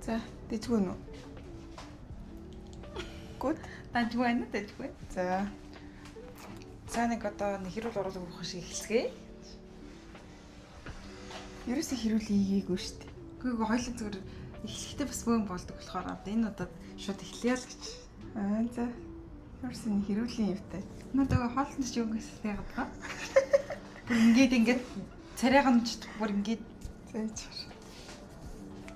За, дэжгүй нү. Good. Дажгүй байна, дажгүй. За. За нэг одоо нэг хэрүүл оруулах өгөх шиг эхэлцгээе. Ерөөсөө хэрүүл хийгээгүй шүү дээ. Үгүй хоёлын зүгээр эхлэхдээ бас бөөн болдог болохоор одоо энэ удаад шууд эхлэе л гэж. Аа за. Ерөөсөө нэг хэрүүлийн юутай. Надад нөгөө хоолнд ч юугаас яагаад байгаа. Бүр ингээд ингээд царайг нь ч бүр ингээд За яачих.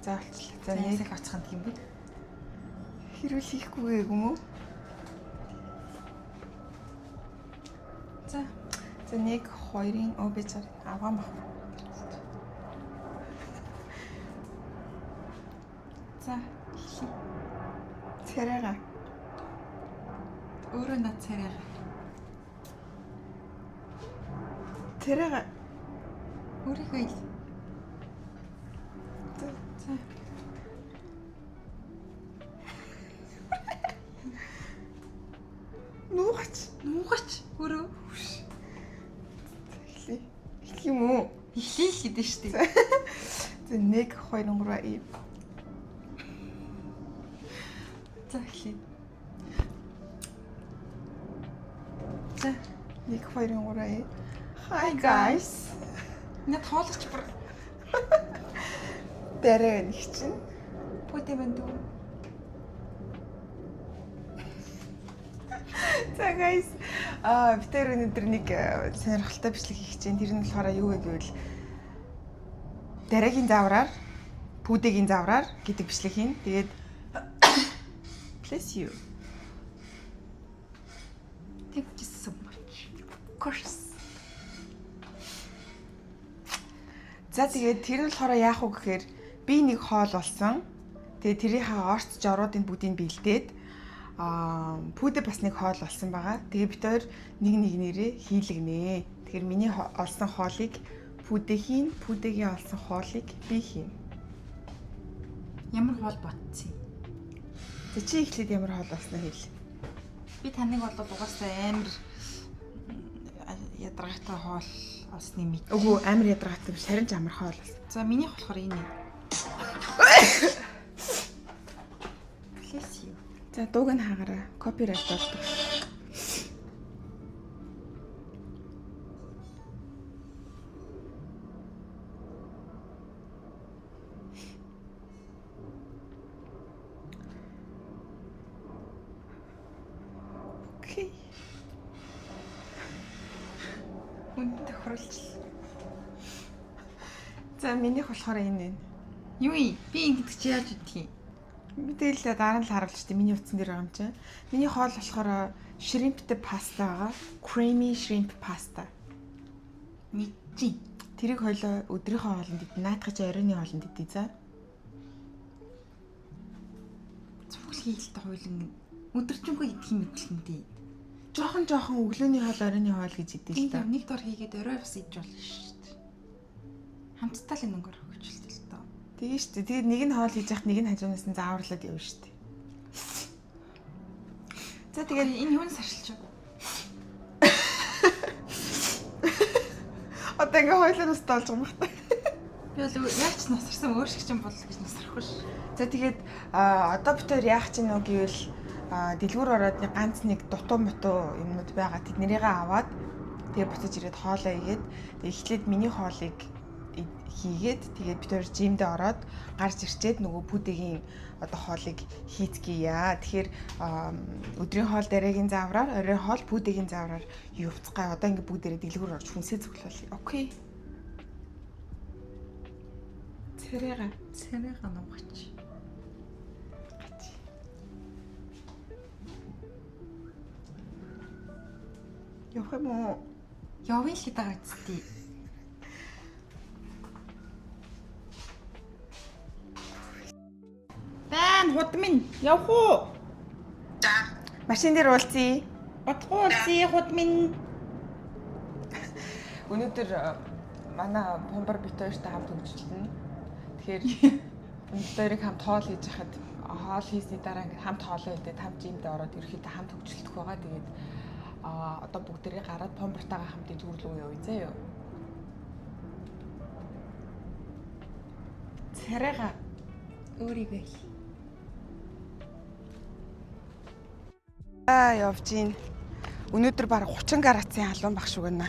За болчихлоо. За за нэг нэг оцох юм бэ? хэрүүл хийхгүй юм уу? За За 1 2-ын оо би зар авгаа мах. За эхлэе. Царайга. Өөрөө над царайга. Царайга. Өөрийнхөө ил. За. За. Нуугач. Нуугач өөрөө. За эхлэе. Эхлэх юм уу? Эхлэе л гэдэг шүү дээ. За 1 2 3 и. За эхлэе. За 1 2 3 и. Hi guys. Над хоолойч бүр Дараа нэг чинь. пүдэ байна дүү. За guys, аа бид тэр өнөөдөр нэг сонирхолтой бичлэг хийх чинь. Тэр нь болохоор юу вэ гэвэл дараагийн заавраар пүдэгийн заавраар гэдэг бичлэг хийн. Тэгээд bless you. Thank you so much. Of course. За тэгээд тэр нь болохоор яах вэ гэхээр би нэг хоол болсон. Тэгээд тэрийнхээ орц жоруудын бүгдийг бэлдээд аа пүдэ бас нэг хоол болсон байгаа. Тэгээд бид хоёр нэг нэг нэрээ хийлгэнэ. Тэгэхээр миний олсон хоолыг пүдэ хийн, пүдэгийн олсон хоолыг би хийн. Ямар хоол ботсон юм? За чи эхлээд ямар хоол олсноо хэл. Би таныг бол угаасаа амар ядаргаатай хоол олсныг мэд. Үгүй амар ядаргаатай биш, харин ч амар хоол болсон. За минийх болохоор энэ юм. Bless you. За дууг нь хаагаарай. Copyright болдог. Окей. Хүндэн тохируулчихлаа. За минийх болохоор энэ байна. Юу юм? Би ингэдэг чи яаж идэх юм? Мэдээлэл дараа нь л харуулж штэ миний утсан дээр байгаа юм чинь. Миний хоол болохоор shrimp-тэй паста байгаа. Creamy shrimp pasta. Мэдчих. Тэрийг хойлоо өдрийнхөө хоолнд идэ. Наадах чи оройн хоолнд идэ за. Цугл хийлтэй хойлон өдөржингөө идэх юм мэдлэн дээ. Жохон жохон өглөөний хоол оройн хоол гэж идэ л та. Тийм нэг дор хийгээд орой бас идэж болно шүү дээ. Хамтдаа л энэ өнгөр хөгжилтэй л доо. Тэгээ штэ. Тэгээд нэг нь хоол хийж яхад нэг нь хажуунаас нь зааварлаад явна штэ. За тэгээд Тэгээд энэ юунаас арчилж вэ? одоо ингээ хойлоо нас тоолж байгаа юм байна. Би бол яаж ч насарсан өөр шиг ч юм бол гэж насрахгүй ш. За тэгээд одоо бид хоёр яах чинь нү гэвэл дэлгүүр ороод нэг ганц нэг дутуу мутуу юмнууд байгаа. Тэднэрийгээ аваад тэгээд буцаж ирээд хоолоо игээд тэгээд эхлээд миний хоолыг хийгээд тэгээд бид хоёр жимдээ ороод гарч ирчээд нөгөө пүдэгийн одоо хоолыг хийцгээе. Тэгэхээр өдрийн хоол дараагийн заавраар, оройн хоол пүдэгийн заавраар явцгаая. Одоо ингээ бүгдээрээ дэлгүүр орж хүнсээ цуглуулъя. Окей. Царайга. Царайга нугач. Гач. Явах юм уу? Явъя л гэдэг байгаа үстий. Байн худ минь явах уу? За. Машин дээр уулзъя. Бодгүй уулзъя худ минь. Өнөөдөр манай бомбар бит хоёртой хамт хөгжилтөнө. Тэгэхээр бид хоёрыг хамт хоол хийж хахад хоол хийсний дараа ингээд хамт хоолоо идээд хамт жимдээ ороод ерөөхдөө хамт хөгжилдөх байгаа. Тэгээд одоо бүгдээрээ гараад бомбартайгаа хамт дэлгүүр рүү явъя заа юу. Царайга. Өөрийгөө хий. Аа, явж гин. Өнөөдөр баг 30 градусын халуун баг шүү гэнэ.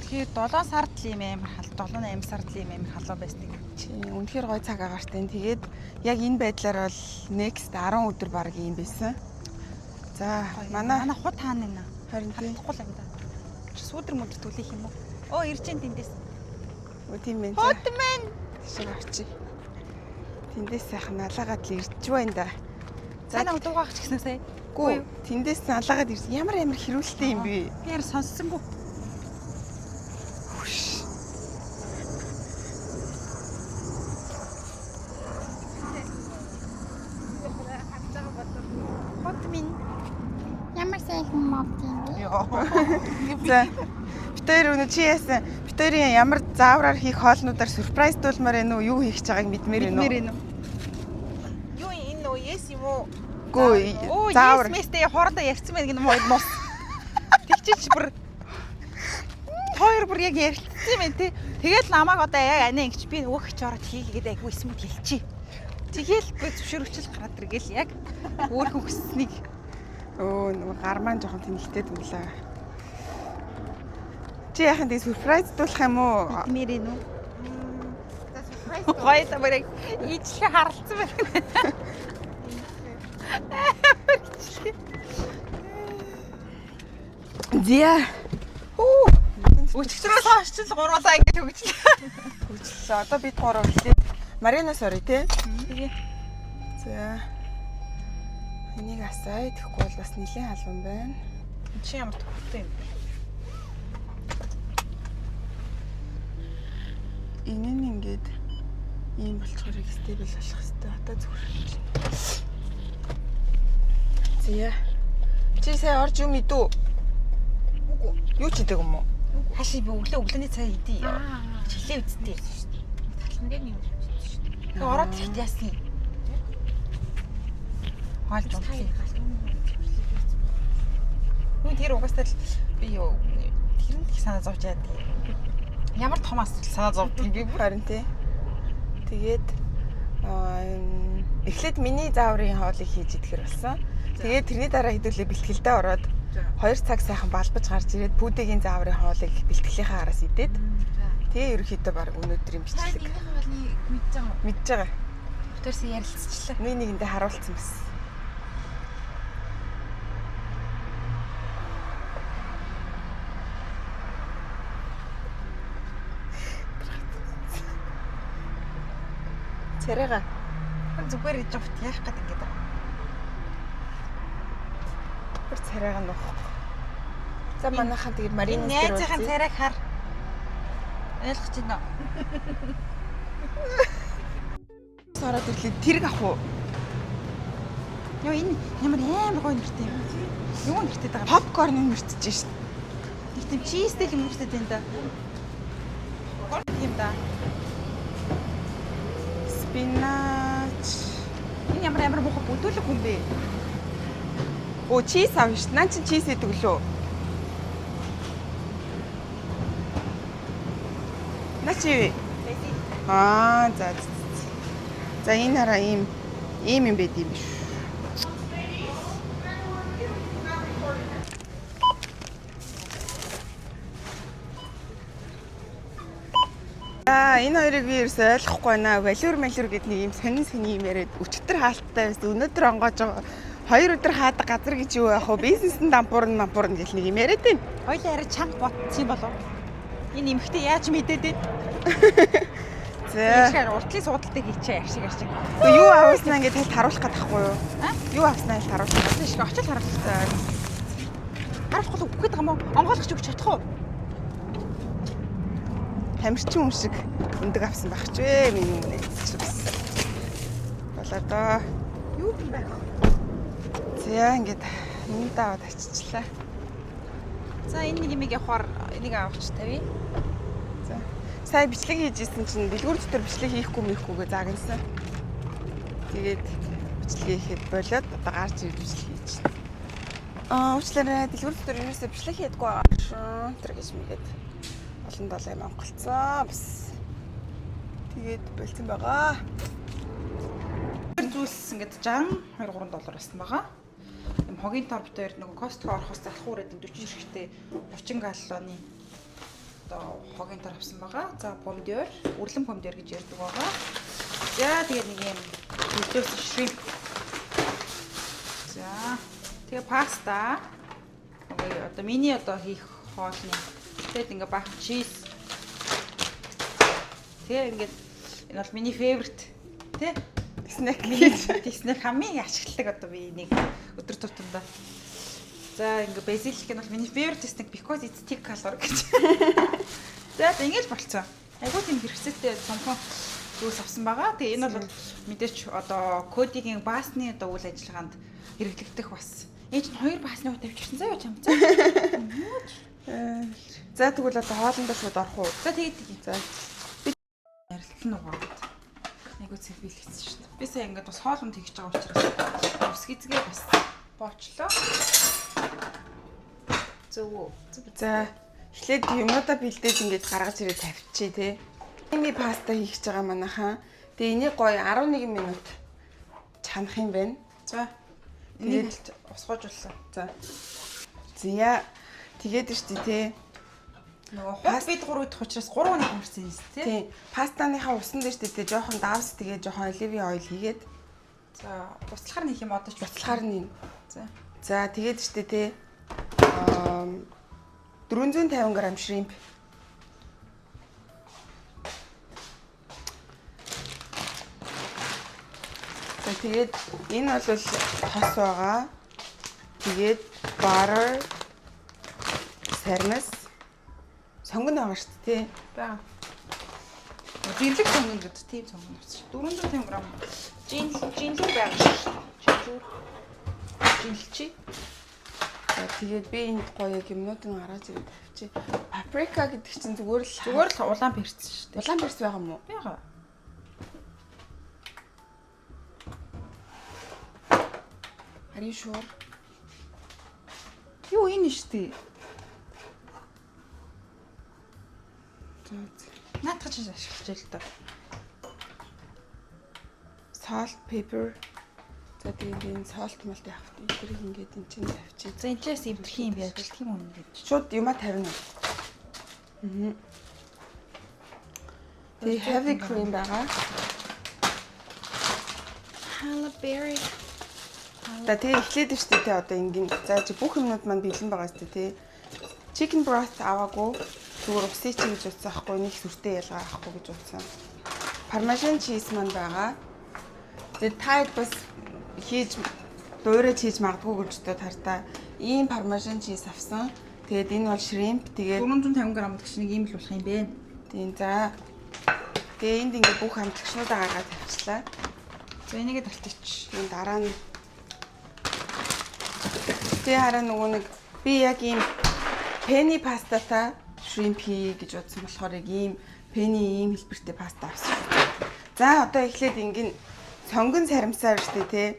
Тэгэхээр 7 сард л ийм амар хал 7 8 сард л ийм амар халуун байсан. Чи үнэхээр гоё цаг агаартай. Тэгээд яг энэ байдлаар бол next 10 өдөр баг ийм байсан. За, манай Манай худ хаана нэ? харин тийм. Харахгүй л юм да. Чи сүүдэр мүдэр түлэх юм уу? Оо, ирж гин тэндээс. Өө, тийм ээ. Худ мэн. Тийш очив. Тэндээс сайхан налаагаад л ирж байна да. За намайг дуугаах ч гэсэн сая. Гүү, тэндээс налаагаад ирж ямар амар хэрүүлэлтэй юм бэ? Би яар сонссонгүй. Хүш. Худ минь. Ямар сайхан мод юм бэ? За. Бид хоёр өнөө чи яасан? Бид хоёрын ямар заавраар хийх хоолнуудаар сюрприз дуулмаар байна уу? Юу хийх гэж байгааг мэдмээр байна уу? Мэдмээр байна уу? Юу энэ нөө yes юм уу? Гүү, Оо, заавар. yes мэстэй хоорондоо ярьсан байх гэнэ мод нус. Тэгчиж бүр хоёр бүр яг ярилцсан юм байна те. Тэгэл намайг одоо яг анаа ингэж би нөгөө хич ороод хийгээд айгүй смут хэлчихье. Тэгэл би зөвшөөрөгчл гараад иргээл яг өөрхөн хүсснийг Өө, нөгөө гар маань жоохон тэнэгтэй дүнлээ. Чи яхан тийм сюрприз дуулах юм уу? мэдмээр байна уу? За surprise. Гоё та бүр яг ижлэх харалцсан байна. Зя. Хүү. Өчигдрөөс хойш ч л гуруулаа ингэж хөгжлөө. Хөгжлөө. Одоо бид гурав эхлээд Маринаас орё те. Тэгээ. За. Энийг асаа. Тэгэхгүй бол бас нэлээд халуун байна. Чи ямар төвхтэй юм бэ? Энэ нь ингээд ийм болчоор их стабил болох хэвээр. Одоо зүгээр юм чинь. Зя. Чи сая орж юм идүү? Үгүй. Юу ч идэг юм уу? Хаашаа би өглөө өглөөний цай идэ. Чилээ үсттэй. Талан дээр нэг юм шүү дээ. Тэгээ ороод ирэхэд яасан юм? Хоолж унтлаа. Үгүй тэр угаасаа л би юу тэр нь их санаа зовж яадаг. Ямар том асуудал санаа зовдөг юм би бүр. Харин тий. Тэгээд эхлээд миний зааврын хоолыг хийж идэхэр болсон. Тэгээд тэрний дараа хэдүүлээ бэлтгэлдээ ороод 2 цаг сайхан балбаж гарч ирээд пүдэгийн зааврын хоолыг бэлтгэлийнхаа араас идээд тэгээ ерөнхийдөө баг өнөөдрийн Та бичлэг энэний хоолны мэдж байгаа юм. мэдж байгаа. Тэрсээ ярилцчихлаа. Нэг нэгэндээ харуулсан бас. Царайга Хүн зүгээр иж явт яах гээд ингэж байгаа. бүр царайга нуухгүй. За манайхан тэгээд Энэ Маринас дээр найзынхаа уулзъя. царайг хар. Ойлгож байна уу? Ороод ирлээ тэрэг ах уу? Йоо, энэ ямар амар гоё нэртэй юм. Юу нэртэй байгаа юм? Попкорн мөртөж шít. Нэг тийм чизтэй юм нэртэй байна да. Тийм да. Спинач. Энэ ямар амар муухай бүдүүлэг хүн бэ? Оо, чиз авна шít. Наа чи чиз идэг лөө. Наа чи Аа, за за, за. За, энэ хараа ийм ийм юм байд юм биш. Аа, энэ хоёрыг би ерөөсөй ойлгохгүй байна. Валюр малюр гэд нэг юм сонин сонин юм яриад өчтөр хаалттай байсан. Өнөөдөр онгоож байгаа. Хоёр өдөр хаадаг газар гэж юу яах вэ? Бизнес нь дампуурна мампуурна гэл нэг юм яриад байна. Хоёлаа арай чанга ботсон болов. Энэ эмхтэй яаж мэдээд вэ? За. Тэгэхээр уртлын суудалтай хийчээ яр шиг яр шиг. Гэхдээ юу авснаа ингээд тал харуулах гээд байхгүй юу? Аа? Юу авснаа тал харуулах. Тийм шиг очил харуулах. За. Харуулах бол үгүй гэдэг юм уу? Онгойлгож өгч чадах уу? Тамирчин хүн шиг өндөг авсан байх ч вэ? Миний өмнө чи бас. Болоо доо. Юу юм бэ? За, ингээд юмдаа аваад очичлаа. За, энэ нэг юмыг явахаар энийг авахч тавь. За. Сая бичлэг хийж исэн чинь дэлгүүр дотор бичлэг хийхгүй мэхгүйгээ загнасан. Тэгээд бичлэг хийхэд болоод одоо гарч ирж бичлэг хийж байна. Аа, уучлаарай, дэлгүүр дотор ерөөсөө бичлэг хийдэггүй байгаа шүү. Тэр гэж мэгээд олон долоо юм авгалцсан. Бас. Тэгээд болцсон байгаа. Нийлүүлсэн ингээд 62 3 доллар болсон байгаа. Юм хогийн тор бит хоёр нөгөө Costco орохоос залхуу үрээд 40 ширхтээ 30 галлооны одоо хогийн тор авсан байгаа. За помидор, үрлэн помидор гэж ярьдаг байгаа. За тэгээд нэг юм хөлдөөс shrimp. За тэгээ паста. Нөгөө одоо миний одоо хийх хоолны. Тэгээд ингээ баахан cheese. Тэгээ ингээд энэ бол миний favorite тий? Snack Миний гэж. snack хамгийн ашигладаг одоо би нэг өдөр тутамдаа. За ингээ базилик нь бол миний favorite snack because it's thick color гэж. За ингэж болцсон. Айгуу тийм хэрэгцээтэй цомхон зүйлс авсан байгаа. Тэгээ энэ бол мэдээч одоо кодигийн баасны одоо үйл ажиллагаанд хэрэглэгдэх бас. Энэ чинь хоёр баасны хуу тавьчихсан заяа чамцаа. За тэгвэл одоо хоолндоо шууд орох уу? За тэгээд тэгье. За. Ярилтал нь угаагаад. Айгуу цэг бэлгэсэн шүү дээ. Би сая ингээд бас хоол унд хийж байгаа учраас ус гизгээ бас боочлоо. Зөв үү? Зөв. За эхлээд юмудаа бэлдээд ингээд гаргаж ирээд тавьчих тий. Эми паста хийх гэж байгаа манайхан. Тэгээ энийг гоё 11 минут чанах юм байна. За. Энийг алт усгуужууллаа. За. Зя тэгээд штий тий. Нөгөө хут бид гур идэх учраас 3 хоног хурсан юм тий. Тийм. Пастаныхаа усан дээр штий тий жоохон давс тэгээ жоохон оливын ойл хийгээд За, буцлахаар нэг юм одоо ч буцлахаар нь. За. За тэгээд штий тий. Аа 450 г shrimp. За тэгээд энэ бол тос байгаа. Тэгээд butter, сармис, сонгон байгаа шүү дээ тий. Бага. Жинлэг цонгон гэдэг тийм цонгон авсан. 450 г. Жин жинлүүр байгаа шүү. Жинлүүр. Жинлчи. За тэгээд би энд гоё яг юмнуудыг гаргаж ирээд тавьчих. Паприка гэдэг чинь зүгээр л Зүгээр л улаан перц шүү дээ. улаан перц байгаа юм уу? Бага. Are you sure? Юу энэ шүү дээ. За, за. Наадах чинь ашиглаж байл та. Salt, pepper. За тэгээд энэ salt малт явах. Эдгэрийг ингээд энэ чинь тавьчих. За энэ чээс эвдэрх юм би ажилтх юм уу гэж. Шууд юма тавина. Аа. Тэгээ heavy cream байгаа. Halle Berry. За тэгээ эхлээд нь шүү дээ одоо ингийн. За чи бүх юмнууд маань бэлэн байгаа шүү дээ тий. Chicken broth аваагүй. Зүгээр усыг чи гэж утсан аахгүй нэг сүртэй ялгаа авахгүй гэж утсан. Parmesan cheese маань байгаа. Тэгээ та хэд бас хийж дуурайж хийж магадгүй гэж одоо тартаа ийм parmesan cheese авсан. Тэгээд энэ бол shrimp. Тэгээд 450 г гэдэг чинь нэг ийм л болох юм бэ. тийм за. Тэгээ энд ингээ бүх амтлагчнуудаа гаргаад тавьчлаа. За энийгээ талтчих. Энэ дараа нь Тэгээ хараа нөгөө нэг би яг ийм penne пастатай shrimp хий гэж бодсон болохоор яг ийм penne ийм хэлбэртэй паста авсан шүү. За одоо эхлээд ингэн сонгон саримсаар штэ тий.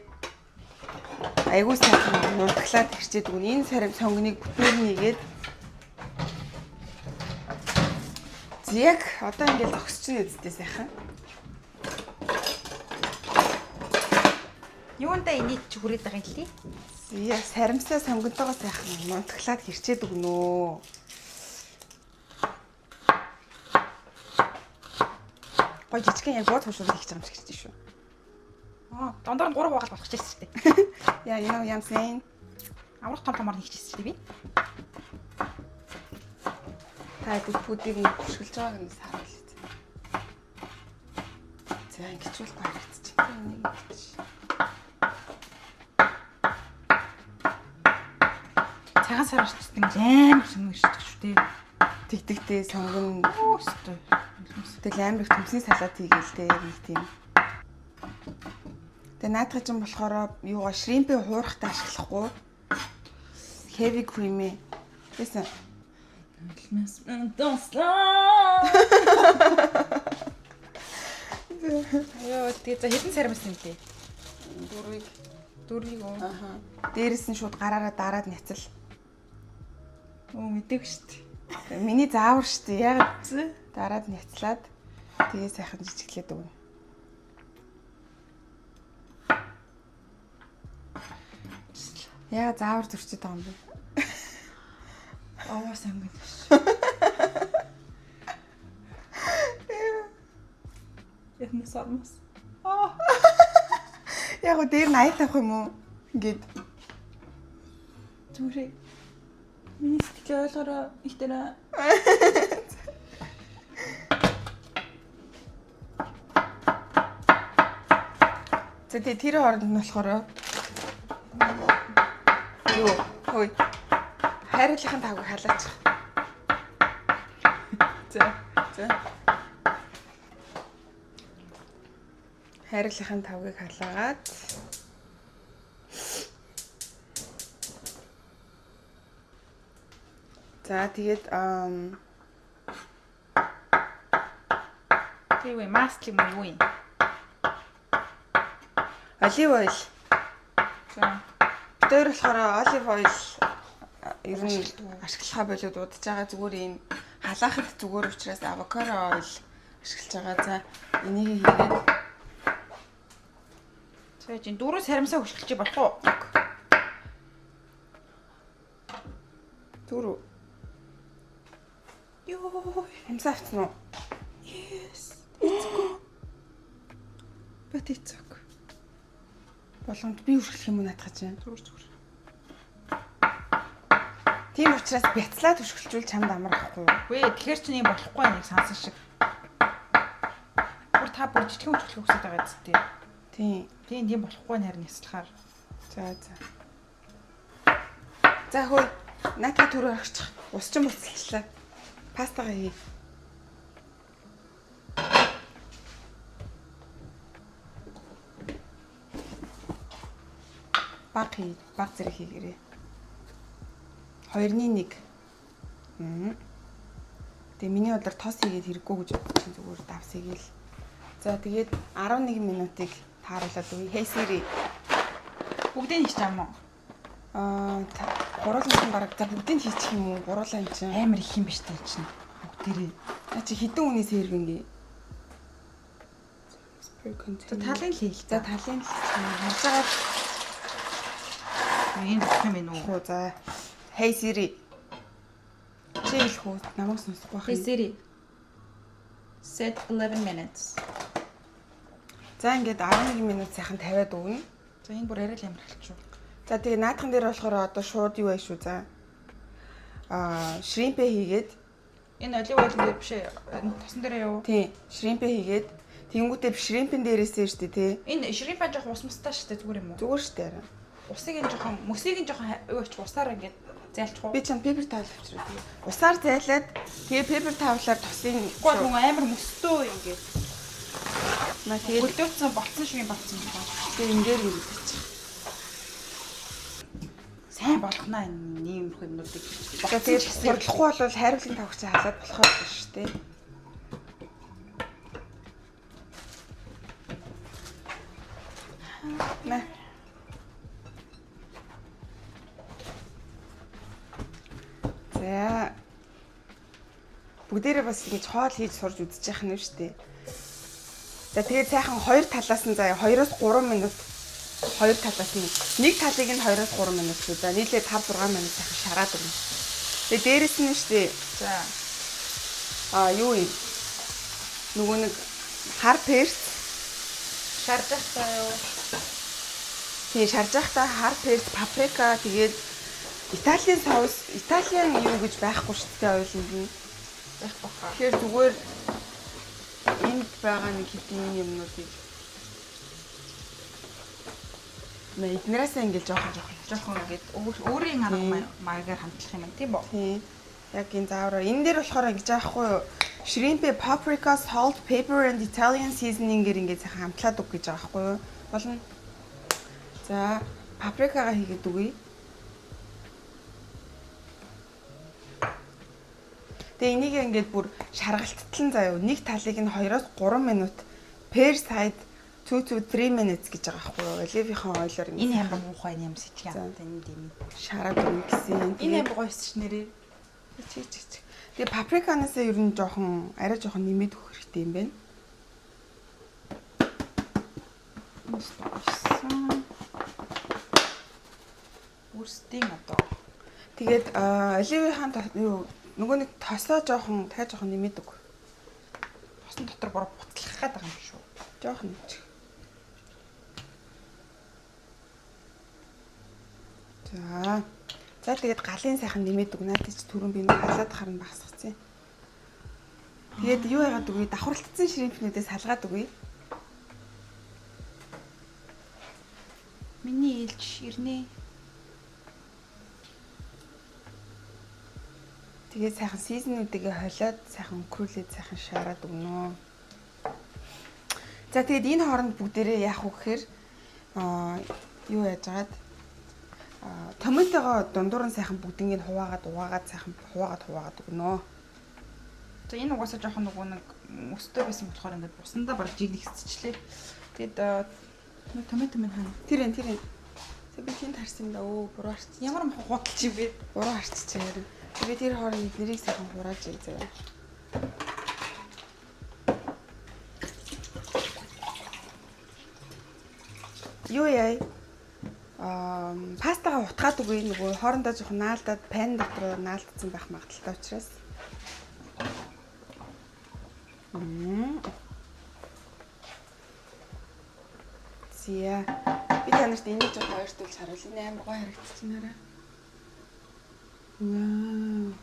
Айгуу сайхан нунтаглаад хэрчээд өгнө. Энэ сарим сонгоныг бүтнээр нэгээд Яг одоо ингээл зогсож чинь үсттэй сайхан. Юундаа энийг чи хүрээд байгаа юм лий? Яа, саримсаа сонгонтойгоо сайхан нунтаглаад хэрчээд өгнө. Гой жижигхэн яг бууз хушуул хийж байгаа юм шиг ч шүү. Аа, дондор нь 3 хуваагаад болох чийсэн шүү дээ. Yeah, you know what I'm saying? Амрах том томор хийчихсэн шүү дээ би. Та хэд пүдийг нь хөшгөлж байгааг нь саруул. За ингэж бол харагдчих. Энийг ингэж. Цагаан сар орчсон ингэж амар сонгон ирчихдэг шүү дээ. Тэгдэгтэй сонгон Оо, өстой. тэгэл амар их төмсний салат хийгээл тэ яг нэг тийм. Тэгээ наадах чинь болохоор юугаа shrimp ээ хуурахтаа ашиглахгүй. Heavy cream ээ. Тэсэн. Донслаа. Йоо, тэгээ за хэдэн сармас юм лээ? Дөрвийг. Дөрвийг үү? Аха. Дээрэс нь шууд гараараа дараад няцал. Оо, мэдээг шүү дээ. Миний заавар шүү дээ. Яг дараад няцлаад тэгээ сайхан жижиглээд өгнө. Яа заавар зөрчиж байгаа юм бэ? Овоо сангид ш. Яг нэг сармас. Аа. Яг гоо дээр нь аяа тавих юм уу? Ингээд Зүгээрээ. Миний сэтгэлээ ойлгороо их дээрээ. За тэгээ тэр хооронд нь болохоор юу хөөе хайруулахын тавыг халаачих. За за. Хайруулахын тавгийг халаагаад За тэгээд Тэр юу юм? Маслик юм уу юу юм? Olive oil. За. Бид хоёр болохоор olive oil ер нь ашиглахаа болоод удаж байгаа зүгээр ийм халаахад зүгээр учраас авокадо oil ашиглаж байгаа. За энийг хийгээд За чинь дөрөв саримсаа хөшгэлж болох уу? Дөрөв. Йоо. Хамсаа авцсан уу? Yes. It's go. But it's okay. Боломж би үргэлжлэх юм уу наадах чинь. Зүгээр зүгээр. Тийм учраас бяцлаад хөшгөлжүүл чамд амар ахгүй юу? Үгүй тэгэхээр чи юм болохгүй нэг сансан шиг. Бүр та бүр жижигхэн хөшгөлөх хүсэж байгаа зү тий. Тийм. Тийм тийм болохгүй нь харин яслахаар. За за. За хөөе. Наадах түрүү орчих. Ус чинь буцалчлаа. Пастагаа хий. Баг хий, баг зэрэг хийгээрэй. 2-ны 1. Тэгээ миний бодлоор тос хийгээд хэрэггүй гэж бодчих чинь зүгээр давс хийгээл. За тэгээд 11 минутыг тааруулаад өгье. Hey Siri. Бүгдийг хийчих юм уу? Аа гуруулан бараг за бүгдийг хийчих юм уу? Гуруулан чинь. Амар их юм биш үү чинь. Бүгдээрээ. А чи хэдэн хүний сэргэнгээ? За талын л хийл. За талын л харж байгаа Энэ болох юм байна уу? хуу за. Hey Siri. Чи хэлэх үү? Намайг сонсохгүй байх Hey юм. Siri. Set 11 minutes. За ингээд 11 минут сайхан тавиад өгнө. За энэ бүр арай л амар халчуу. За тэгээ наадхан дээр болохоор одоо шууд юу ааш үү за. Аа, shrimp ээ хийгээд Энэ olive oil дээр биш ээ. Энэ тосон дээр юу? тий, shrimp ээ хийгээд тэнгүүтээ shrimp эн дээрээсээ штэ тий. Энэ shrimp аа жоох ус мустай штэ зүгээр юм уу? Зүгээр штэ арай. Усыг энэ жоохон мөсийг нь жоохон юу ачих усаар ингээд зайлчих уу? Би чам paper towel авчираа тэгээ. Усаар зайлаад тэгээ paper towel-аар тосын Гэхдээ мөн амар мөстөө ингээд маа тэгээд хөлдөөцсөн болцсон шиг юм болцсон юм байна. тэгээ ингээр ингэж хийчих. Сайн болгоно энэ иймэрхүү юмнуудыг. За тэгээд хурлахгүй бол хайруулгын тавч халаад болохоор биш үү? Мэ. За. Бүгдээрээ бас ингэж хоол хийж сурж үзэж яах нь шүү дээ. За тэгээд сайхан хоёр талаас нь заяа 2-3 минут хоёр талаас нь нэг талыг нь 2-3 минут шүү. За нийлээ 5 6 минут сайхан шараад өгнө. Тэгээд дээрэс нь шүү дээ. За. А юу юм? Нөгөө нэг хар перц Шарж та юу? тий шарж байхдаа хар перц, паприка тэгээд Италийн соус, Италийн юу гэж байхгүй шүү дээ ойлонд нь. Байхгүй хаа. Тэгэхээр зүгээр энд байгаа нэг хэдийн юмнуудыг мэ эднэрээсээ ингээл жоохон жоохон Жохон ингээд өөрийн арга маягаар хамтлах юм байна тийм үү? тий. Яг энэ заавраа. Энэ дээр болохоор ингэж аахгүй юу? Shrimp, paprika, salt, pepper and Italian seasoning гэр ингээд сайхан амтлаад өг гэж байгаа байхгүй юу? Болно. За, паприкагаа хийгээд өгье. Тэгээ энийг ингээд бүр шаргалттал нь заяа. Нэг талыг нь 2-3 минут per side 2 to 3 minutes гэж байгаа байхгүй юу? Оливийн ойлоор Энэ амар муухай юм сэтгэл За. амт энэ тийм. шараад өгнө гэсэн. Энэ амар гоё шүү нэрээ. Чи чи чи. Тэгээ паприканаасаа ер нь жоохон арай жоохон нэмээд өгөх хэрэгтэй юм байна. Өссөн. Өөрсдийн одоо Тэгээд оливийн юу нөгөө нэг тосоо жоохон та жоохон нэмээд өг. Тосон дотор бороо буцлах гээд байгаа юм шүү. Жоохон нэмчих. За. За, тэгээд галын сайхан нэмээд өг. Надад чи түрүүн би нэг халаад харна багсгацсан. Тэгээд юу яагаад үгүй, давхарлагдсан shrimp нүүдээ салгаад үгүй. Миний ээлж ирнэ. Тэгээд сайхан season үүдээ холиод, сайхан өнгөрүүлээд, сайхан шаарад өгнө. За, тэгээд энэ хооронд бүгдээрээ яах вэ гэхээр юу яаж агаад tomato гоо дундуур нь сайхан бүгднийг хуваагаад, угаагаад, сайхан хуваагаад хуваагаад өгнө. За, энэ угаасаа жоохон нөгөө нэг өстэй байсан болохоор ингээд усандаа баг жигнэгсчихлээ. Тэгээд нөө tomato минь хана. Тэр энэ, тэр энэ. За, би тэнд харсан юм да. Өө, буруу харчих. Ямар мох худалч юм бэ? Буруу харчихсан юм. Би тэр хооронд эднэрийг сайхан хурааж ий заяа. Юу яа? Пастагаа утгаад үгүй, нөгөө хоорондоо жоохон наалдаад, pan дотор наалдсан байх магадлалтай учраас. Зя. Би та нарт энийг жоохон ойртуулж харуул. Энэ амар гоё харагдчихна хараа. Вау.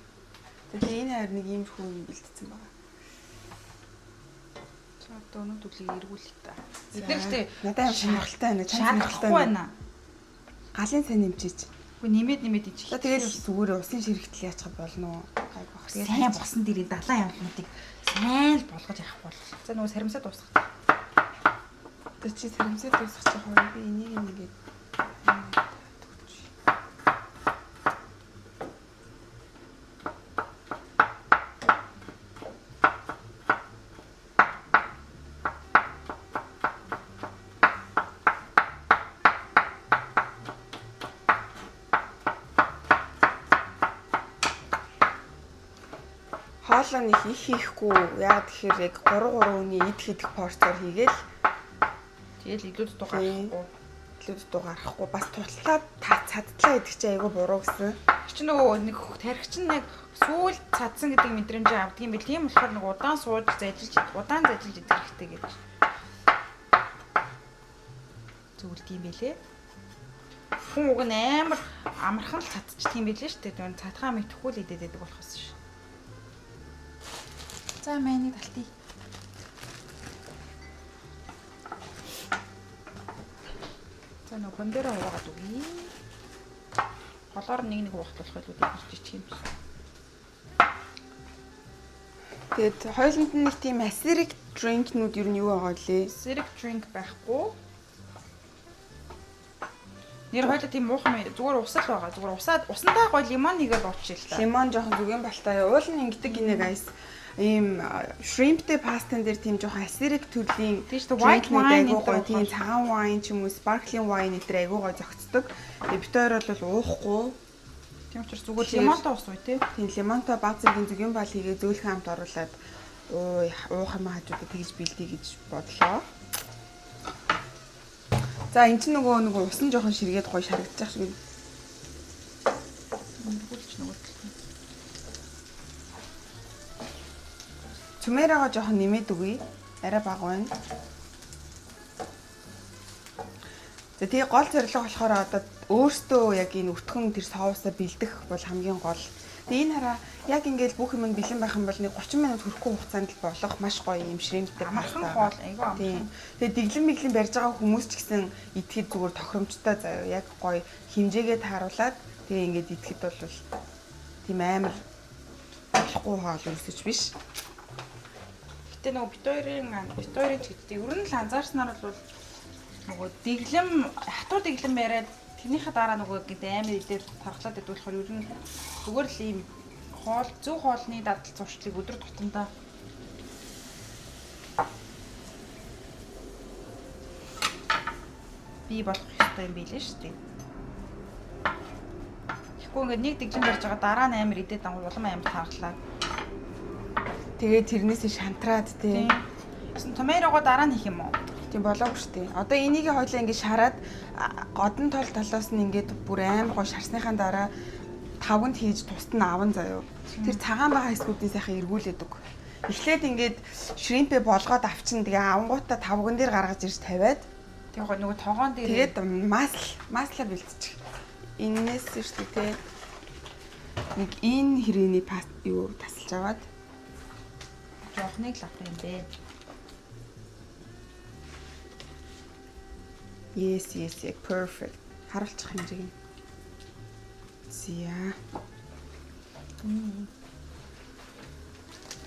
Тэгээ энэ хайр нэг иймэрхүү юм бэлтцсэн байгаа. За, одоо өнөө төглийг эргүүлэх та. Бид нар гэхдээ Надад амар сонирхолтой байна. Чам сонирхолтой шаардахгүй байна. Галын сайн нэмчиж. Үгүй, нэмээд нэмээд иччих. За, тэгэл зүгээр усын ширэгтэл яачих болно уу? Гайг бах. Тэгээд сайн босон дээр энэ далайн явдлуудыг сайн л болгож явах бол. За, нөгөө саримсаа дуусгах. Одоо чи саримсаа дуусгах хоёр би энийг ингээд төгч. Хоолоо нэг их хийхгүй. Яагаад тэгэхээр яг 3 3 хүний идэх идэх порцоор хийгээл. Тэгэл илүү дутуу гарахгүй. Илүү дутуу гарахгүй. Бас тутлаа цадтлаа идэх чинь айгүй буруу гэсэн. Тэр чинь нөгөө нэг тархи чинь нэг сүүл цадсан гэдэг мэдрэмжээ авдаг юм бил. Тийм болохоор нэг удаан сууж зажилж, удаан зажилж идэх хэрэгтэй гэж зөвлөд юм бэлээ. Хүн уг нь амар амархан л цадчих юм бэлээ шүү дээ. Тэр цадхаа мэдэхгүй л идээд байдаг болохоос ш. За, майныг талтъя. За, нөгөө бомбероо хуваагаад өгье. Голоор нэг нэг хуваахт болох илүү дээр жижиг юм шиг. Тэгээд хоёуланд нь нэг тийм acidic drink-нүүд ер нь юу байгаа лээ? Acidic drink байхгүй. Нэр хоёулаа тийм муухан зүгээр ус л байгаа. Зүгээр усаад усандаа гоё лимон нэгээд уучил та. Лимон жоохон зүгэн балтай. Уул нь ингэдэг гинэ, guys. Ийм shrimp-тэй пастан дээр тийм жоохон acidic төрлийн Тийм шүү дээ, white wine айгуу гоё, энэ тийм цагаан wine ч юм уу sparkling wine энэ төр айгуу гоё зохицдог. Тэгээ бид хоёр бол уухгүй. Тийм учраас зүгээр лимонтой ус уу те. Тийм, лимонтой баг зэргийн зүгэн бал хийгээ зөөлхөн амт оруулаад уух юм хажуудаа тэгж бэлдээ гэж бодлоо. За, эн чинь нөгөө усан жоохон ширгээд гоё шарагдчих шиг. Нүгэлч нөгөө талд. Цүмэрэгаа жоохон нэмээд өгье. Арай бага байна. За, тэгээ гол зорилго болохоор одоо өөртөө яг энэ өтгөн тэр соусаа бэлдэх бол хамгийн гол. Тэгээ энэ хараа, яг ингээл бүх юм нь бэлэн байх юм бол нэг 30 минут хүрэхгүй хугацаанд л болох маш гоё юм shrimp тэй Амархан паста. хоол, айгүй амархан. Тийм. Тэгээ дэглэм мэглэн барьж байгаа хүмүүс ч гэсэн идэхэд зүгээр тохиромжтой заяа. Яг гоё хэмжээгээ тааруулаад тэгээ ингээд идэхэд бол тийм амар болохгүй хоол өрсөж биш. Гэтэ нөгөө бит хоёрын ч гэдэг ер нь л анзаарснаар бол нөгөө дэглэм, хатуу дэглэм яриад тэрнийхээ дараа нөгөө гэдэг амар идээд тархлаад идэх болохоор ер нь зүгээр л ийм хоол, зөв хоолны дадал зуршлыг өдөр тутамдаа бий болох ёстой юм билээ шүү дээ. Тэгэхгүй ингээд нэг дэглэм барьж байгаа, дараа нь амар идээд ангуу улам амар тархлаа. Тэгээ тэрнээсээ шантраад Тийм. тий. Тэсэн tomato гоо дараа нь хийх юм уу? Тийм болоогүй шүү дээ. Одоо энийг хоёлаа ингэ шараад годон тол талаас нь ингээд бүр амар гоо шарсныхаа дараа тавганд хийж тусад нь аван заяо. Тэр цагаан байгаа хэсгүүдийн сайхан эргүүлээд өг. Эхлээд ингээд shrimp ээ болгоод авчин, тэгээ авангуудаа тавган дээр гаргаж ирж тавиад Тэгээ гоо нөгөө тогоон дээр тэгээд маслаа бэлтчих. Эннээс шүү дээ, те. Нэг энэ хэрээний паст юу тасалж аваад жоохныг л авах юм бэ. Yes, яг perfect. Харуулчих хэмжээг нь. Зя.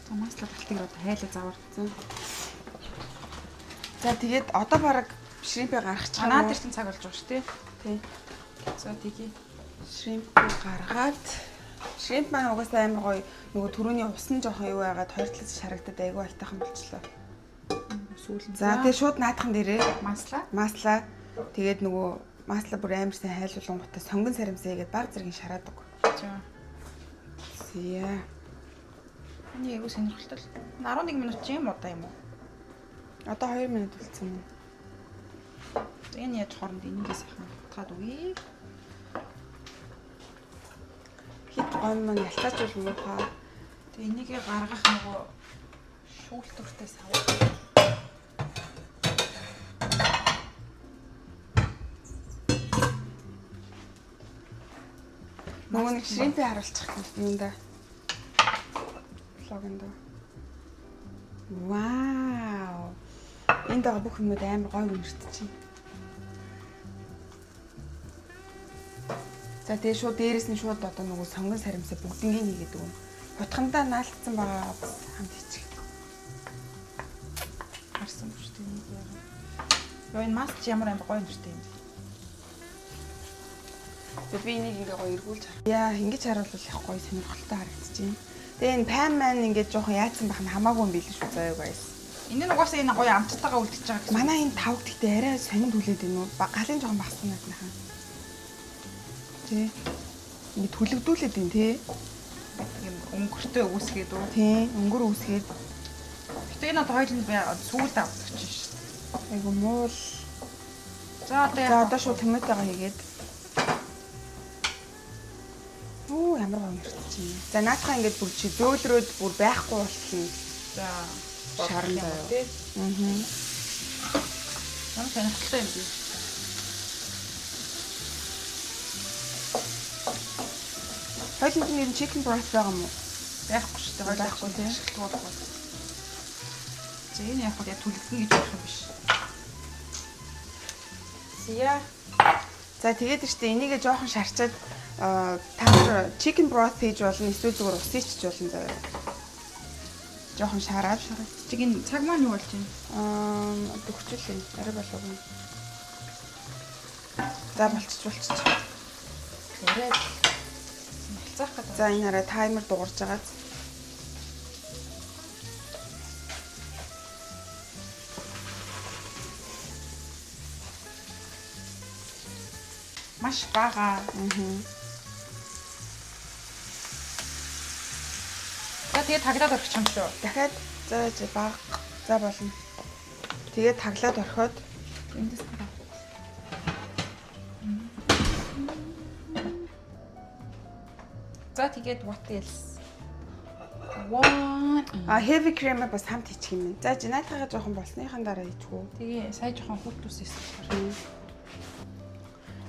За, масла талтыг одоо хайлаа завар. За, тэгээд одоо бараг shrimp ээ гаргачих юм Наа уу? дээр чинь цаг болж байгаа шүү дээ. Тий. За, тэгье. Shrimp ээ гаргаад, shrimp маань угаасаа амар гоё, нөгөө түрүүний ус нь жоохон юу яагаад хоёр талаас шарагдаад айгүй айтайхан болчлоо. Сүүл нь. За, тэгээд шууд наадхан дээрээ масла. Масла, тэгээд нөгөө масла бүр амар сайн хайлуулангуудаа сонгон саримсаа хийгээд баг зэргийн шараад өг. За. Зя. Эний айгүй сонирхолтой л. 11 минут чи юм удаа юм уу? Одоо 2 минут үлдсэн юм. За, энэ яаж хооронд энийгээ сайхан утгаад өгье. Хит гон маань ялцаач бол муухай. Тэгээ энийгээ гаргах нөгөө шүүлтүртэй сав. Нөгөө нэг shrimp ээ харуулчих юм да. Vlog онд. Вау. Энд байгаа бүх юмнууд амар гоё үнэрт чинь. За, тэгээ шууд дээрэс нь шууд одоо нөгөө сонгон саримсаа бүгднийг хийгээд өгнө. Хутгандаа наалтсан байгаа бас хамт хийчих. Харсан шүү дээ энийг яагаад. Йоо, энэ мас чи ямар амар гоё нэртэй юм. Тэгээ би энийг ингээ гоё эргүүлж хар. Яа, ингэж харуулвал их гоё сонирхолтой харагдчихээн. Тэгээ энэ pan маань ингээд жоохон яатсан байх нь хамаагүй юм билээ шүү заяа, guys. Энэ нь угаасаа энэ гоё амттайгаа үлдчихэж байгаа гэсэн. Манай энэ тавг гэхдээ арай сонин түлээд байна уу? Галын жоохон багсан наднахаа. Тэ. Ингээ түлэгдүүлээд байна тий. юм өнгөртэй үүсгээд үү. Тий, өнгөр үүсгээд. Гэтэ энэ одоо хоёул нь сүүлд авдаг чинь шүү дээ. Айгу муул. За, одоо За, яах одоо шууд томатоогоо хийгээд. Оо, ямар гоё мөрт чинь. За, наадхаа ингээд бүр чи зөөлрөөд бүр байхгүй болтол нь За, шаран заяа. Тий. Аа. Ямар сонирхолтой юм бэ? Хоёуланд нь ер нь chicken broth байгаа юм уу? Байхгүй шүү дээ. Хоёул Байхгүй, тий. Ашигладаг болохгүй. За, энэ яг хөө яг түлэгдэнэ гэж бодох юм биш. Зя. За, тэгээд штэ энийгээ жоохон шарчаад та нар chicken broth хийж болно, эсвэл зүгээр ус ичиж болно заяа. Жоохон шараад шараад. Чиг энэ цаг маань юу болж байна? Аа, төгчлээ. Арай болов уу? За, болчих болчих. Арай болцоох гэдэг. За, энэ арай таймер дуурж байгаа. Маш бага. Аа. За, тэгээд таглаад орчих юм шүү. Дахиад за за баг за болно. Тэгээд таглаад орхиод Эндээс тагаа. За, тэгээд what else? One. А, heavy cream бас хамт хийчих юм байна. За, чи наатахаа жоохон болсныхан дараа хийчих үү? Тэгээ сая жоохон хүүхдүүс исэн болохоор.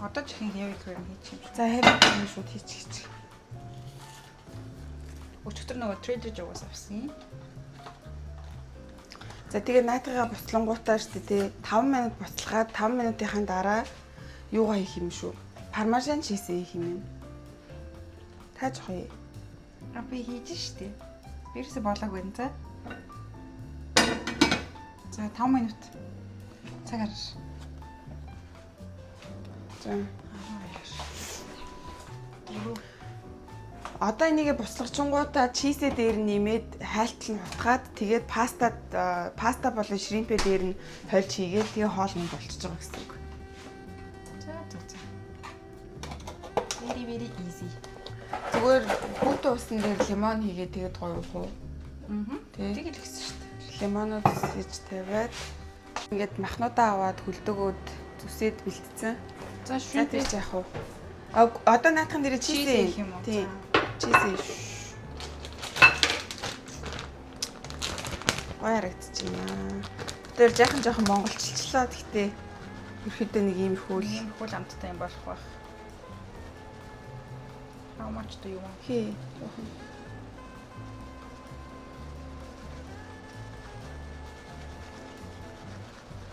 Одоо ч ихэн heavy cream хийчих юм шиг. За, heavy cream шууд хийчих хийчих. Өчигдөр нөгөө Trader Joe's авсан. За, тэгээ наатахаа буцлангуудаа штэ тий 5 минут буцалгаад 5 минутынхаа дараа юугаа хийх юм шүү. Parmesan cheese хийх юм байна. Та жоох юм. А, би хийж штэ. Би ерөөсө болоог байна за. За, 5 минут. Цаг харж. За. 12. 4. Одоо энийгээ буцалгачингуудаа cheese ээ дээр нь нэмээд хайлтал нь хутгаад, тэгээд паста болон shrimp ээ дээр нь хольж хийгээд, тэгээ хоол нь болчихж байгаа гэсэн үг. За. Very very easy. Зүгээр хүүтэн усан дээр лимон хийгээд тэгээд гоё уух уу? Аа. Тий. Тэгэл гэсэн шүү дээ. Лимонод хийж тавиад. Ингээд махнуудаа аваад хөлдөөгөөд зүсээд бэлтцсэн. За За shrimp тэр чи яах вэ? А одоо наадхан дээр Cheese cheese хийх юм уу? Тийм. Cheese. Гоё харагдчихэв. Тэр жаахан жаахан монголчилчлаа гэхдээ ерөөдөө нэг иймэрхүү л Иймэрхүү л амттай юм болох байх. How much do you want? хий.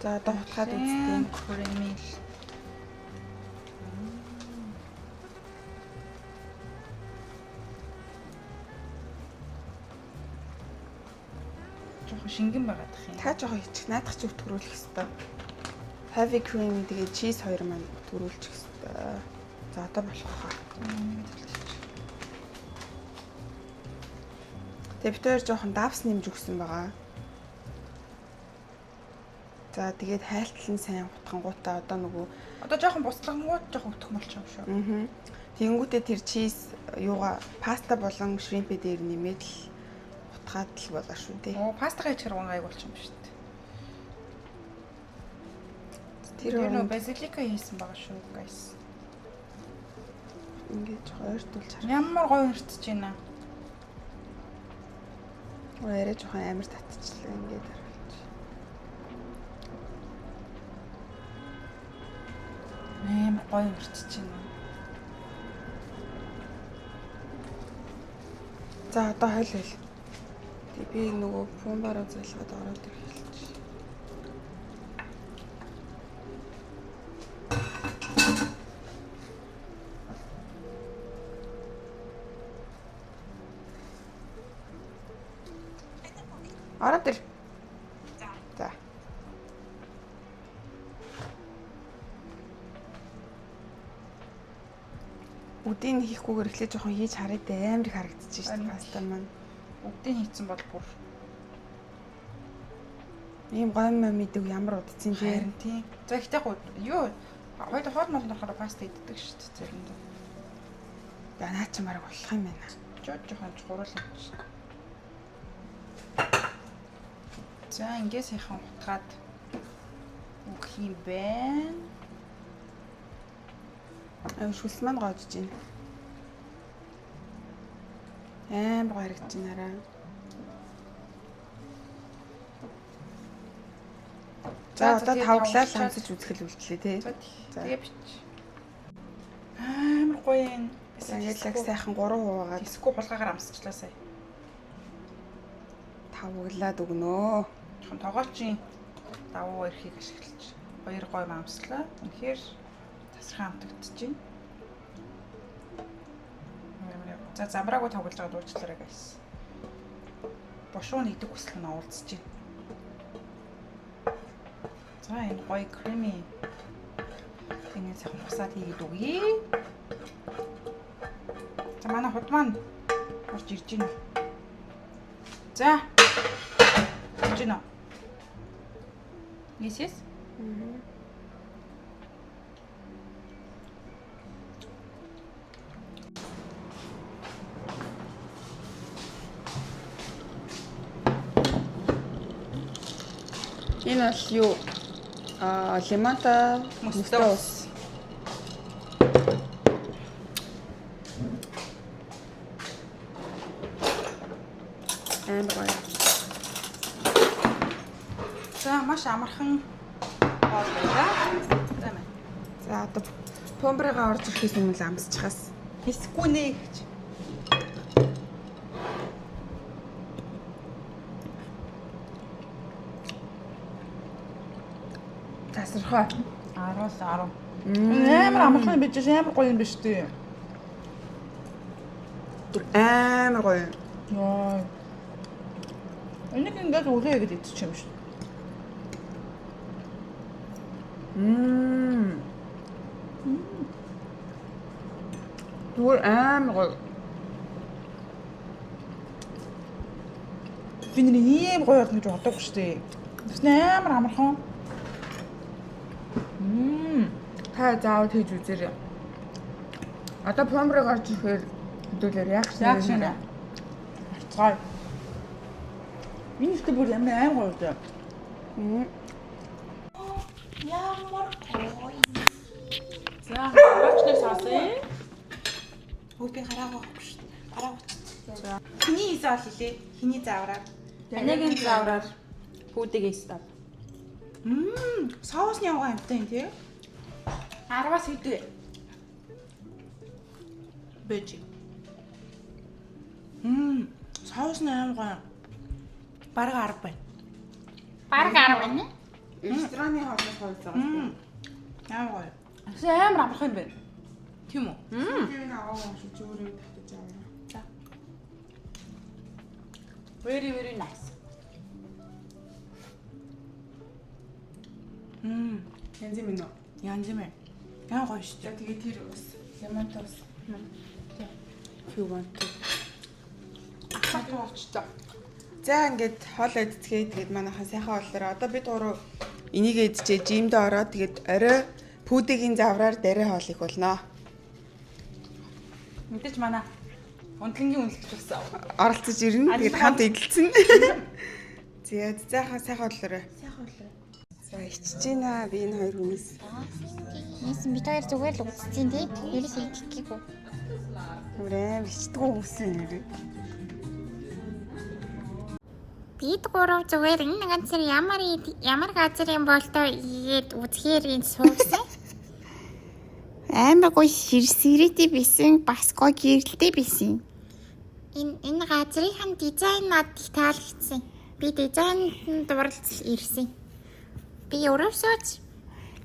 За одоо хутгаад үзтiin. Creamy. Жохон шингэн байгаад тах юм. Та жоохон хичих наадах чи өтгөрүүлэх хэвээр. Heavy cream тэгээ cheese хоёр маань өтгөрүүлчих хэвээр. За одоо болох хаа. Тэгээ бид хоёр жоохон давс нэмж өгсөн байгаа. За тэгээд хайлтал нь сайн хутгангуудаа одоо нөгөө Одоо жоохон буцлагангууд жоохон өтөх болчих юм шүү. аа тэгэнгүүтээ тэр cheese юугаа паста болон shrimp дээр нэмээд л хутгаад л болоо шүү дээ. Оо, пастагаа ичихэр гон гайг болчих юм шүү дээ. Тэр Тэр нөө оронд базилика хийсэн байгаа шүү, guys. ингээд жоохон ойртуулж харах. Ямар гоё өртөж байна. Ой, арай жоохон амар татчихлаа ингээд харуулж. Амар гоё өртөж байна. За одоо хойл хойл. Тэг би нөгөө бумбараа залгаад ороод ирэх хэлж. Ороод ир. За. Бүгдийг нь хийхгүйгээр эхлээ жоохон хийж харъя дээ. Амар их харагдчих шүү дээ паста маань. Бүгдийг хийцэн бол бүр Ийм гоё юм идэв ямар удцын тий. харин тийм. За ихтэй яг юу хоёул хоол мол нөхөр паста иддэг шүү дээ заримдаа. За наа чи марг болох юм байна. Жоо жоохон чугуурал юм чи. За ингээ сайхан хутгаад өгөх юм байна. Аюу шүлс маань гоожж байна. Амар гоё харагдаж байна араа. За За, одоо тэгээ тавглаа тавглаад. амсаж үзэх л үлдлээ тий. За За. тэгээ бич. Амар гоё юм. За ингээд л сайхан 3 хуваагаад Тэсгүй хулгаагаар амсчлаа сая. тавглаад өгнөө. Жохон тогоочийн давуу эрхийг ашиглаж хоёр гоё амслаа. Үнэхээр тасархан амтагдчихэв. За замраагүй тоглож байгаа дуучлаарай guys. Бошуу нэгдэг хүсэл нь уулзж байна. За энэ гоё creamy тэний сайхан бусаад хийгээд өгье. За манай худ маань орж ирж байна. За. Ирж байна. Yes, yes. Энэ бол юу? Аа лимонтой Мөстэй ус. Амар гоё. За маш амархан хоол байлаа. За мэ. За одоо пумбрыгаа орж ирэхээс өмнө л амсчихаас. Хэсэхгүй нэ гэж. Тасархай. 10 10. Амар амархан юм биш амар гоё юм биш үү? Бүр амар гоё. Йоо. Энийг ингээд үлээ гэж идчих юм шүү. Мм. Бүр амар гоё. Би нэр ийм гоё болно гэж бодоогүй шүү дээ. Тэсний амар амархан. Мм. Та заавал хийж үзээрэй. Одоо пумбрыг орж ирэхээр хэдүүлэр яг Яг шинэ. Арцгаая. Энэ ихтэй бүр амар аим гоё үү. Мм. Яа, баачны саасан. Өө би гараагүй авахгүй шүү. Гараагүй. Хиний хийсэн бол хэлээ. Хиний заавраар. Анагийн заавраар пүүдийг став. Мм, соусны явгаа амттай юм тий. 10-аас хэдэ? Бэж. Мм, соусны явгаа. Бараг 10 байна. Бараг 10 байна. Рестораны хоолноос хойд байгаа. Мм. Ямар гоё. Тэгсэн амар амархан юм байна. Тийм үү? Би энэ аваагүй юм шиг чи өөрөө татаж аваа. За. Very very nice. Мм. Янз юм уу? Янз юм. Ямар гоё шүү За дээ. тэгээ тэр ус лимонтой ус. If you want to. Ахаад болчихлоо. За ингээд хоол идцгээе. Тэгээд манайхан сайхан хооллороо. Одоо бид гурав энийг идчихээ жимдээ ороод тэгээд орой пүүдигийн завраар дараа хоол их болно. Мэдээж манай унтлангийн үнэлэгч болсон. Оролцож ирнэ. Тэгээд хамт идэлцэн. За заахан сайхан хооллороо. Сайхан хооллоо. За ичж гинэ би энэ хоёр хүнээс. Нийсэн бид хоёр зүгээр л үзсэн тий. Ерөөс идэхгүй. Ямар амар ичдэггүй хүмүүс юм нэрээ. Бид гурав зүгээр энэ газар ямар ямар газар юм болтоо ийгээд үзэхээр энэ суусан. Амар гоё ширсэрэтэй бисэн, бас гоё гэрэлтэй бисэн. Энэ газрын дизайн надад их таалагдсан. Би дизайнд нь дурлал ирсэн. Би өрөөсөө ч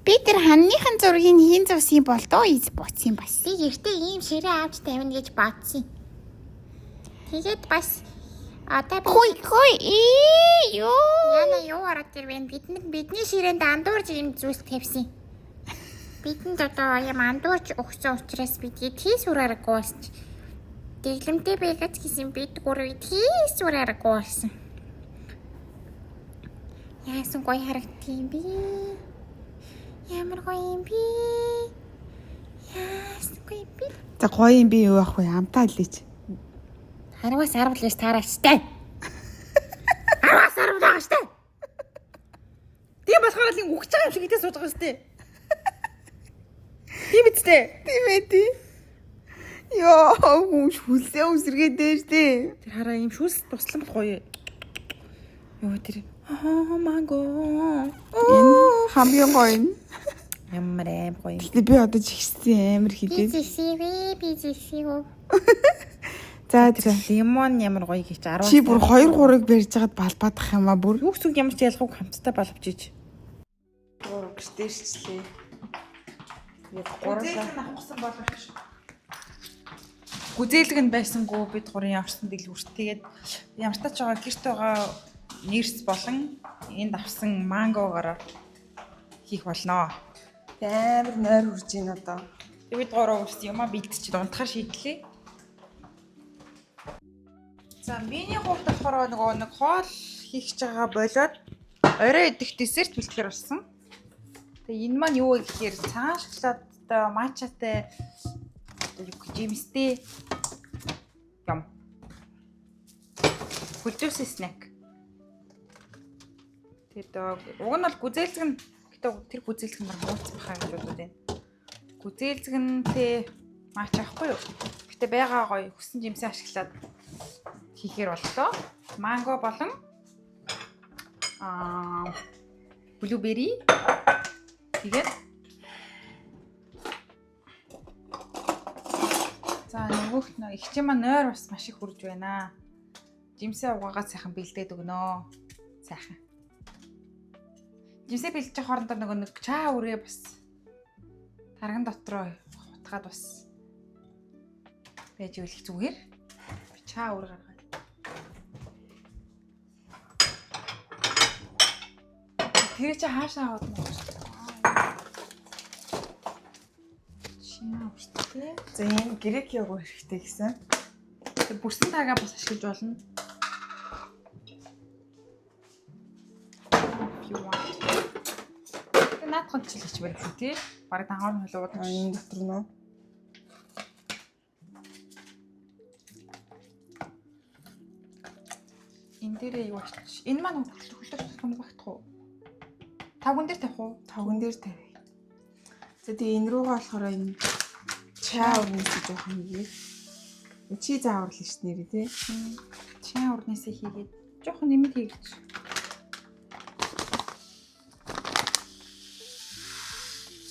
би тэр ханныхан зургийг хийн зурсан болдоо гэж бодсон бас. Би гэртээ ийм ширээ авч тавина гэж бодсон. Тэгээд бас одоо би хүй хүй ээ юу Яна юу ороод ирвэн бид бидний ширээнд андуурж ийм зүйлс тавьсан. Бидэнд одоо юм андуурч өгсөн учраас бид тийс урааргүй болсон. Дэглэмтэй байгац гэсэн бид гурвыг тийс урааргүй болсон. Яасан гоё харагдсан юм бэ? Ямар гоё юм бэ? Яасан гоё юм бэ? За гоё юм би юу ах вэ? Амтаа хэлээч. 10-аас 10 л таараач таа. 10-аас 10 л байгаа штэ. Тийм болохоор л ингэ үхэж байгаа юм шиг идэ сууж байгаа шүү дээ. Тийм биз дээ. Тийм ээ тий. Йоо, хүн шүлсээ үсэргээд дээр тий. Тэр хараа ийм шүүс туслан гоё. Йоо тэр аа манго. Энэ хамгийн гоё нь. Ямар аим гоё. Гэтэ би одоо жигсэн амар Би хідээ. зэсэвэ, би зэсэв. За за. Лимон ямар гоё гэж 10. Чи бүр 2 3-ыг барьж хагаад балбаадах юм а бүр. Юу гэсэн үг ямар ч ялгаагүй хамттай боловч ич. Гурав гэж дэрчлээ. Яг гурлаа. авахсан боловч. Гүзээлэг нь байсангүй бид гурын явсан дэлгүүрт. Тэгээд ямар тач байгаа гэрт байгаа нэрс болон энд авсан мангогоор хийх болноо. Амар нойр хурж ийн одоо. Тэгээд бид гурав ус юмаа бэлтчихэд унтахаар шийдлээ. За миний хувьд болохоор нөгөө нэг хоол хийх гэж байгаа болоод орой идэх десерт бэлтгэхэр болсон. Тэгээ энэ маань юу вэ гэхээр цагаан шоколадтай матчатай одоо юу гэх жимстэй юм. Хөлдөөсөө снэк. Тэгээд уг нь бол гүзээлзгэн гэтээ тэр гүзээлзгэн баг мууцсан бахаа гэж бодод байна. Гүзээлзгэнтэй матча ахгүй юу? Гэтэ байгаа гоё хүссэн жимсээ ашиглаад хийхээр боллоо. Манго болон blueberry тэгээд за нөгөөх нь ихчээ маань нойр бас маш их хурж байна. Жимсээ угаагаад сайхан бэлдээд өгнө. Сайхан. Жимсээ бэлдэж хоорондоо нөгөө нэг чаа үрээ бас тарган дотроо хутгаад бас байж ивэл их зүгээр. Би чаа үр гаргаад. Тэр чи хаашаа аваад мөн шүү дээ. Чаа үртэй. За энэ грек йогурт хэрэгтэй гэсэн. Тэг бүрсэн таргаа бас ашиглаж болно. If you want. Тэг наадхан чил хийж барих тий. Бараг дангаар нь хөлөөд. А энэ дотор нөө. Энэ дээрээ юу ачиж. Энэ маань хөлтөх тутам багтах уу? Тавган дээр тавих уу? Тавган дээр тавь. За, тэгээ энэ руугаа болохоор энэ чаа өрнөс жоохон хийгээд. Чи зааварлаа шүү нэрээ, тий. Чаа урнасаа хийгээд жоохон нэмэт хийгээч.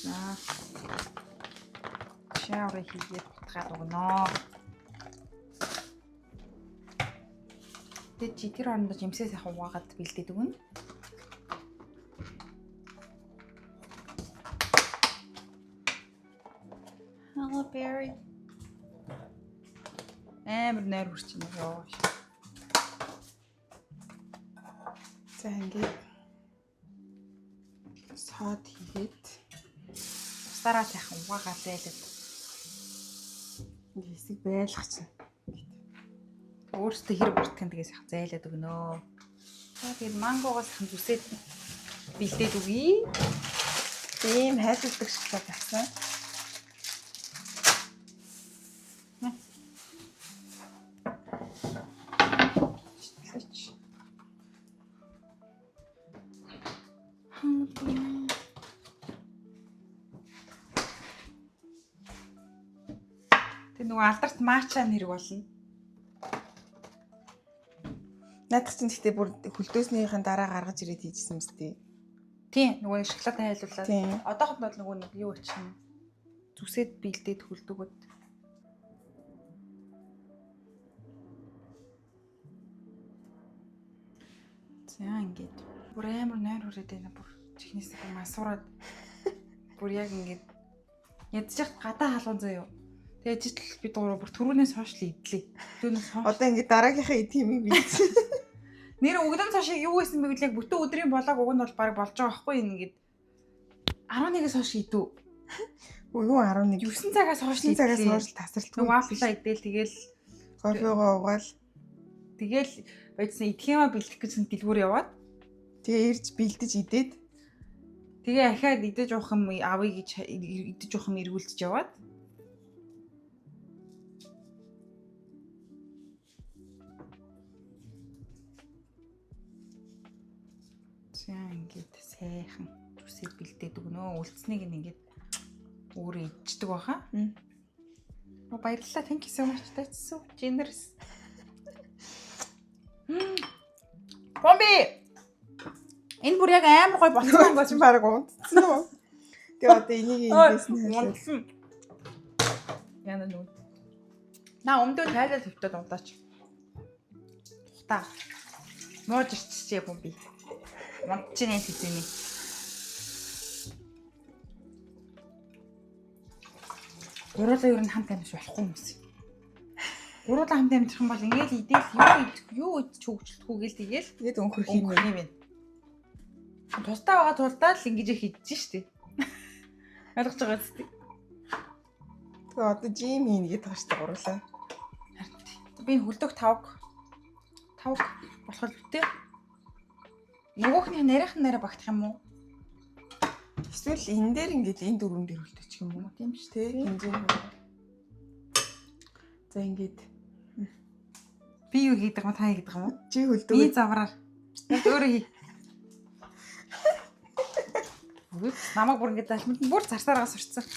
За. Чаа урыг хийгээд бутгаад өгнө. Тэгээд чи тэр орондоо жимсээ сайхан угаагаад бэлдээд өгнө. Hello berry. Амар нойр хүрч байна ёо. За, ингээд сод хийгээд Усаараа сайхан угаагаад зайлаад ингээд хэсэг байлгах чинь. өөртөө хэр бүртгэн тэгээ сайхан зайлаад өгнө. За, тэгээд мангогоо сайхан зүсээд бэлдээд өгье. Ийм хайрладаг шоколад авсан. Шитлээч. Тэг нөгөө алдарт маача нэр болно. Наадах чинь гэхдээ бүр хөлдөөснийхэн дараа гаргаж ирээд хийжсэн мэт тий. Тийм, нөгөө шоколад хайлуулаад. Тийм. Одоохонд бол нөгөө нэг юу чинь зүсээд бэлдээд хөлдөгöd. За, ингээд бүр амар нойр хүрээд байна, бүр чихнээс бүр мансуураад бүр яг ингээд ядчих гадаа халуун заяо. Тэгээ жижиг бид гурав бүр түрүүнээс хойш л идлээ. Түрүүнээс хойш. Одоо ингээд дараагийнхаа идэх юм би. Нэр өгдөн цааш юу байсан бэ гэвэл яг бүтэн өдрийн болоог уг нь бол баг болж байгаа байхгүй, ингээд 11-ээс хойш идүү. Юу 11 9 цагаас хойш 9 цагаас хойш тасралтгүй. Нөгөө вафла идэл, тэгэл кофегоо угаал тэгэл байцсан идэх юмаа бэлдэх гэсэн дэлгүүр яваад тэгээ ирж бэлдэж идээд тэгээ ахаад идэж уух юм авъя гэж идэж уух юм эргүүлдэж яваад. За, ингээд сайхан зүсээ бэлдээд өгнө. Үлдсэнийг нь ингээд өөрөө идчихдэг баха. Оо, баярлалаа. Thank you so much. That's so generous. Бомби! Энэ бүр яг амар гоё болсон юм чинь баг унтсан уу? Тэгээ одоо энийг эндээс нь хайлаа. Унтсан. Яна нүн. На өмдөө тайлал төвтөд унтаач. Тухтаа. Мууж ирчихжээ, бомби. Унтчихнэ хэзээний. Гуруулаа ер нь хамт амьдарч болохгүй юм шиг. Гуруулаа хамт амьдрах юм бол ингээл идэл юу идэх юу идчих хөгжилтгүй гээл тэгэл Тэгээд өнхөрх юм. өнгөрөх юм байна. Тусдаа байгаа тулдаа л ингэж их идэж штэ. Ойлгож байгаа зү. Тэгээ одоо жим хийнэ гэдэг байгаа штэ гуруулаа. Харин тий. Би энэ хөлдөг тавг тавг болох л үтэй. Нөгөөхний нарийнх нь нарай багтах юм уу? Эсвэл энэ дээр ингээд энэ дөрвөн дээр хөлтөчих юм уу? Тийм шүү. Тэ хэмжээ нь. За, ингээд Би юу хийдэг юм, та хийдэг юм уу? чи хөлдөг. Би завраар. Өөрөө хий. Үгүй, намайг бүр ингэж залмид нь бүр зарсаараа сурцсан.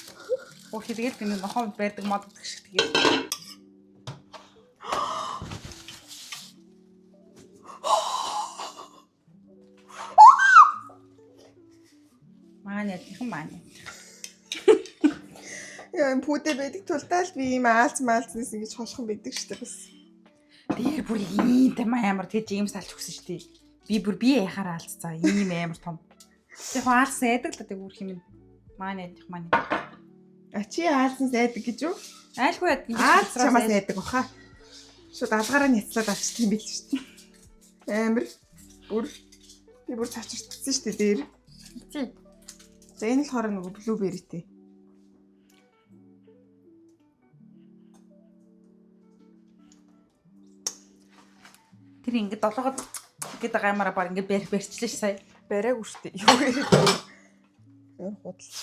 Бүр хийгээл би нэг нохоо барьдаг мод гэдэг шиг тэгээд. Маань ядхан маань. Яа, энэ пүүдэ байдаг тулдаа л би ийм аалц маалцнаас ингэж хошхон байдаг штэ бас. Дээр бүр ийм том амар тэг жимс алж өгсөн шүү дээ. Би бүр би яхаар алдцаа ийм амар том. Яг аалсан яадаг л гэдэг үр хим. Маань ядах маань. А чи аалцнаас айдаг гэж юу? Айлгүй яд. Аалц чамаас айдаг баха. Шууд алгаараа няцлаад авчдаг юм бил штэ. Амар бүр би бүр цочирдсан штэ дээр. Тий. За, энэ болохоор нөгөө blueberry-тэй. Тэр ингээд долоогод гэдэг гаймаараа баг ингээд барь барьчлаа ш сая. Бариагүй штэ. Юу яриад байгаа. Өөр худалч.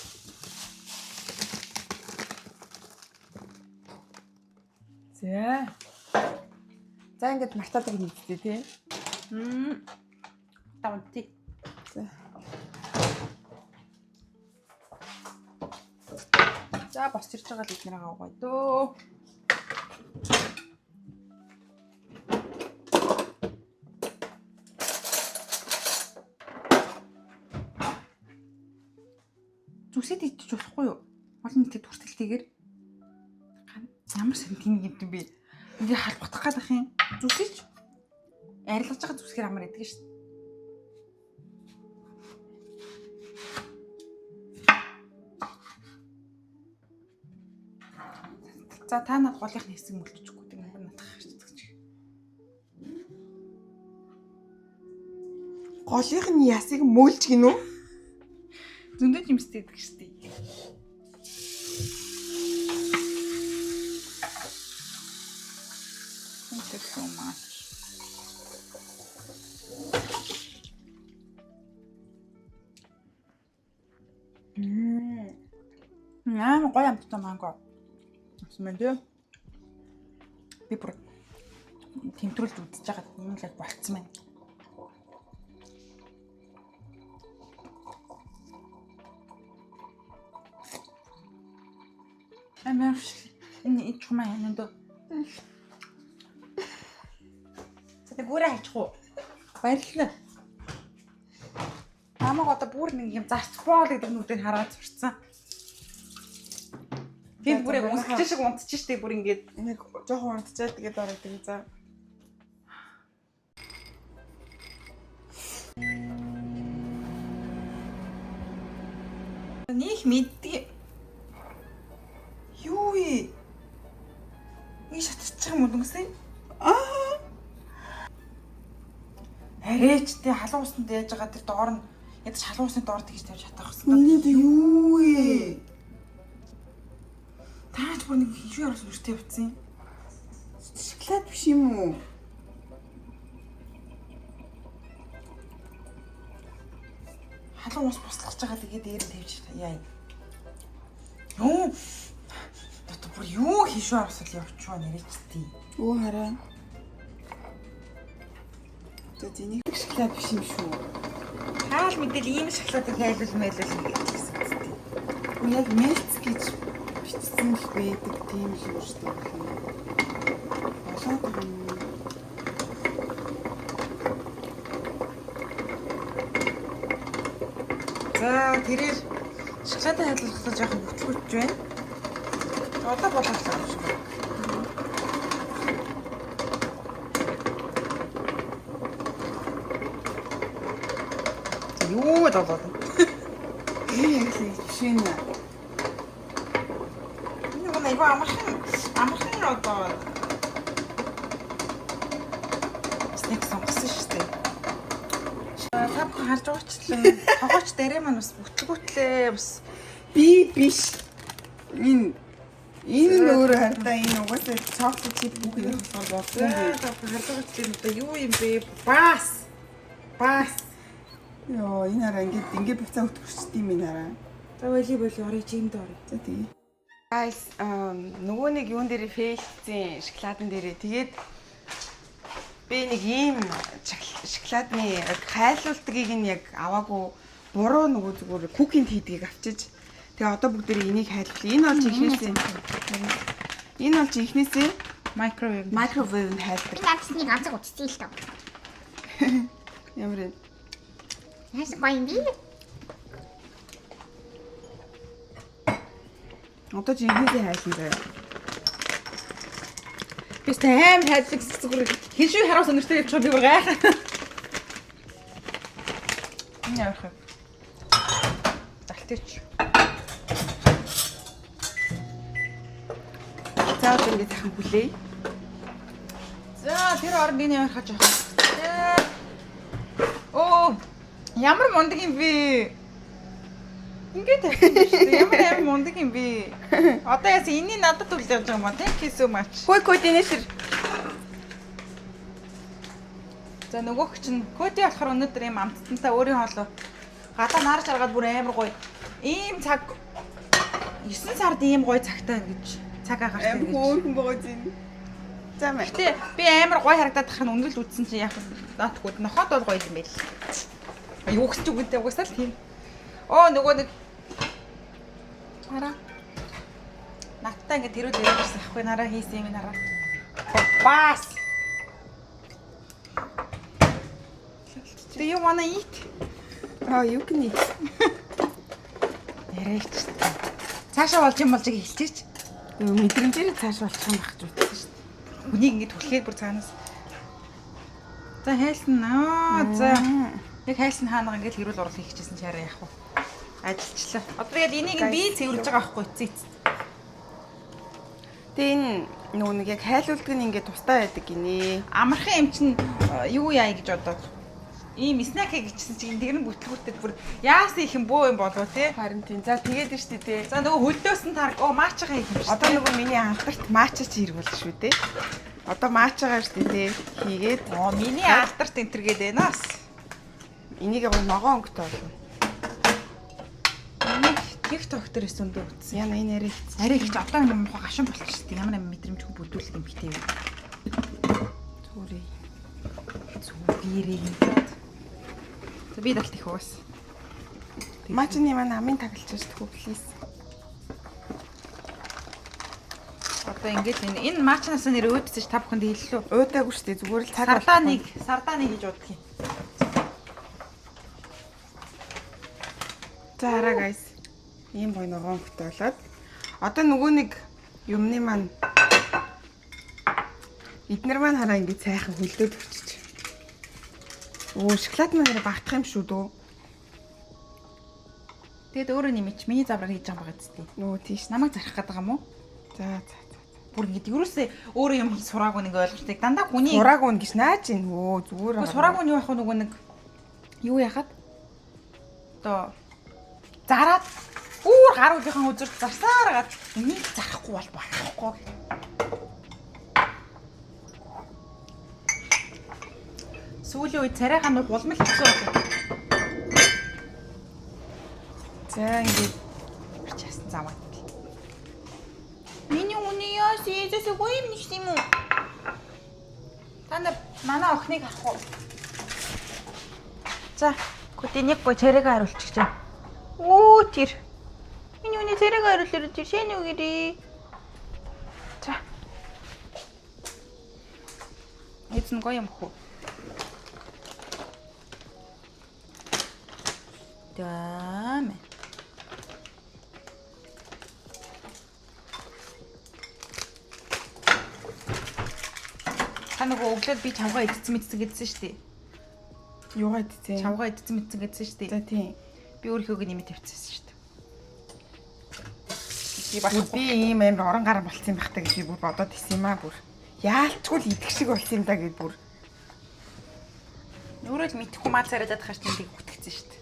За. За, ингээд мартаадаг нэгдээ тий. Мм. Таван тий. За. За, босч ирж байгаа л эднэрээ авгаа дөө. Зүсэд идчих болохгүй юу? Олон нийтэд хүртэлтэйгээр ямар сонин юм юм бэ? Ингээ халбатах гээд ах юм. Зүсэж арилгаж байгаа зүсгээр амар идэг шүү дээ. За, та над голынх нь хэсэг мөлжихгүй тийм амар надах хэрэг ч. Голынх нь ясыг мөлж гинүү? Зөндөө жимстэй идэг шүү дээ. Thank you so much. Амар гоё амттай манго. Авсан байна тий. Би бүр тэмтрүүлж үзэж байгаад юм л яг болцсон байна. Амар ш. Энэ ич юм аа энэ дөө. За, тэг гүрээ хайчих уу? Баярлалаа. Намайг одоо бүр нэг юм зарцбол гэдэг нүдээр хараад сурцсан. Тэнд бүр яг унсчих шиг унтчих штеп, бүр ингээд Нэг жоохон унтчаад тэгээд ороод ирээ за. Них мэддэг. Юу вэ? Нэг шатчих юм уу дүнсээ? Аа. Арайч тэ халуун усанд яаж байгаа тэр доор нь ядаж халуун усны доор тэгж тавьж хатах гэсэн. Миний дэ юу вэ? Таач бүр нэг хиншүү оруулах нүртэй явцсан юм. Шоколад биш юм уу? Халуун ус буслах гэж байгаа, тэгээд дээр нь тавьж яа. Юу? Дот бүр юу хиншүү оруулах явчихваа нэрэж тий. Өө, хараа. За, зэнийг шоколад биш юм шүү. Хаал мэдэл ийм шоколадыг хайлуул мэлэл ингээд гэсэн үстэй. Үгүй, яг melts гэж бичсэн л байдаг тийм л юм шүү дээ. Болоод юм. За, тэрээр шоколадын хайлуулгатай жоохон бүтлгүүтж байна. Одоо болоочлаа юм шиг байна. За, юу гэж болоод байна? Энэ яг л биш юм. Энэ нэг айгүй амархан амархан одоо snack сонгосон шүү дээ. Та бүхэн харж байгаачлан тогооч дээрээ маань бас бүтлгүүтлээ бас. Би биш. Энэ энэ нь өөрөө хардаа энэ угаасаа chocolate chip бүх юм болохоор болдгоо юм. Та бүхэн харж байгаачлан одоо юу юм бэ? Бас. Бас. Йоо, энэ хараа ингээд ингээд буцаа өтгөрчт юм энэ хараа. За, боли боли, орой чимд орё. За, тэгээ. Guys, нөгөө нэг юун дээр fail цсэн, шоколадн дээрээ. Тэгээд би нэг ийм шоколадны яг хайлуулдгийг нь яг аваагүй, буруу нөгөө зүгээр cookie нд хийдгийг авчиж тэгээ одоо бүгдээрээ энийг хайлуулъя. Энэ бол жинхнээсээ Microwave. microwave-нд хайлдаг. Би надад нэг ганцаг утсан л таа. Ямар юм? Яасан гоё юм бэ? Одоо жинхнээсээ хайлна заяа. Би амар хайрлаг зүгээр хиншүү хараас өнөртэй явчих би бүр гайхаа. Энэ явах юм. Залтэрч. За, одоо ингээд сайхан хүлээе. За, тэр оронд энэ явах жоохон. Оо, ямар мундаг юм бэ? Ингээд тавьсан шүү дээ. Ямар амар мундаг юм бэ? Одоо яасан энийг надад үлдээж байгаа юм ба. Thank you so much. Хөөе, Коди нээсэр. За, нөгөөх чинь Коди болохоор өнөөдөр ийм амттантай өөрийн хоолой гадаа нарж аргаад бүр амар гоё. Ийм цаг 9 сард ийм гоё цагтай байна гэж цаг агаартай Амар гэж. хөөрхөн байгаа зин. За мэ. Гэтэ би амар гоё харагдаад тах нь үнэл үтсэн чинь яг наадгүй нохоод бол гоё юм байл. Юу гэж үгэнтэй угаасаа л тийм. Оо, нөгөө нэг хараа. Надтай ингээд тэрүүл ирэх гэсэн ахгүй нараа хийсэн юм нараа. Бас. Do you wanna eat? Аа, you can eat. Яриач. Цаашаа болж юм болж хэлчихэж. Мэдрэмжээрээ цааш болчих юм байх гэж бодсон шүү дээ. Үнийг ингээд түлхээд бүр цаанаас. За хайлсан аа за. Яг хайлсан хаанаа ингээд хэрүүл урал хийх гэжсэн чи хараа яах вэ? Ажилчлаа. Одоо тэгээд энийг нь би цэвэрлж байгаа байхгүй эцээ эцэст. Тэгээ энэ нөгөө нэг яг хайлуулдаг нь ингээд тустай байдаг гинэ. Амархан юм чинь юу яа гэж бодоод ийм снэк гэжсэн чинь тэр нь бүтлгүүртэй бүр яасан их юм бөө юм болов те. Харин тийм. За тэгээд нь шүү дээ. За нөгөө хөлдөөс нь тарг оо маачгаа хийх юм шүү. Одоо нөгөө миний алдарт маача чи хэрэг болно шүү дээ. Одоо маачагаа шүү дээ хийгээд Оо миний алдарт энэ төр гээд байна бас. энийг яг ногоон өнгөтэй болно. Миний TikTok дээр өсөндөө үзсэн. Яна энэ арай хэцүү. Арай их ч одоо юм муухай гашуун болчих шүү дээ. Ямар юм мэдрэмжгүй бүдүүлэг юм битээ. Зүгээрээ. Зүгээрээ юм гээд. За би далт их уус. Маачны маань амын тагалж шүү дээ please. Одоо ингээд энэ энэ маачнаас нэр өөдсөн чи та бүхэнд хэллээ. Уудаагүй шүү дээ зүгээр л цаг Сардааныг сардааныг хийж удах юм. За хараа guys. Ийм гоё ногоон өнгөтэй болоод одоо нөгөө нэг юмны маань эднэр маань хараа ингээд сайхан хөлдөөд өчөж. Оо шоколад маань арай багтах юм шүү дөө. Тэгэд өөрөө нэмэж миний завраар хийж байгаа юм байгаа зү. Нөгөө тийш. Намайг зарах гэдэг юм уу? За за за. Бүр ингэж ерөөсөө өөрөө юм хийж сураагүй нэг ойлгомжтой. Дандаа хүний Сураагүй нь гэж нааж ин өө зүгээр. Үгүй сураагүй нь юу ах вэ нөгөө нэг юу яхад одоо зараад бүр гар үеийнхэн үзэрч зарсаар гад энийг зарахгүй бол болохгүй гэх. Сүүлийн үед царайхаа нуух улам л хэцүү болов. За ингээд Чи яасан замаад. Миний үний яас ээжээс үгүй юм нэгсэн юм уу? Та нар манай охиныг авах уу? За, көдөө нэг гой царайгаа хариулчих чам. Өө тэр. Миний үний царайг хариулъя тэр шэн үгэрээ. За. Эзэн гоё юм хүү. Даа. Та нөгөө өглөөд би чавга идсэн мэдсэн гэдсэн шүү дээ. юугаа идсэн? Чавга идсэн мэдсэн гэдсэн шүү За дээ. тийм. Би өөрийнхөөгөө нэмэт тавьчихсан шүү дээ. Би Бүр болохгүй. би ийм амар орон гар болцсон байх та гэж би бүр бодоод исэн юм аа бүр. Яалчгүй л идэх шиг болсон юм да гэж бүр. Өөрөө л мэдхгүй мал царайлаад хаш тэмдэг үтгэцэн шүү дээ.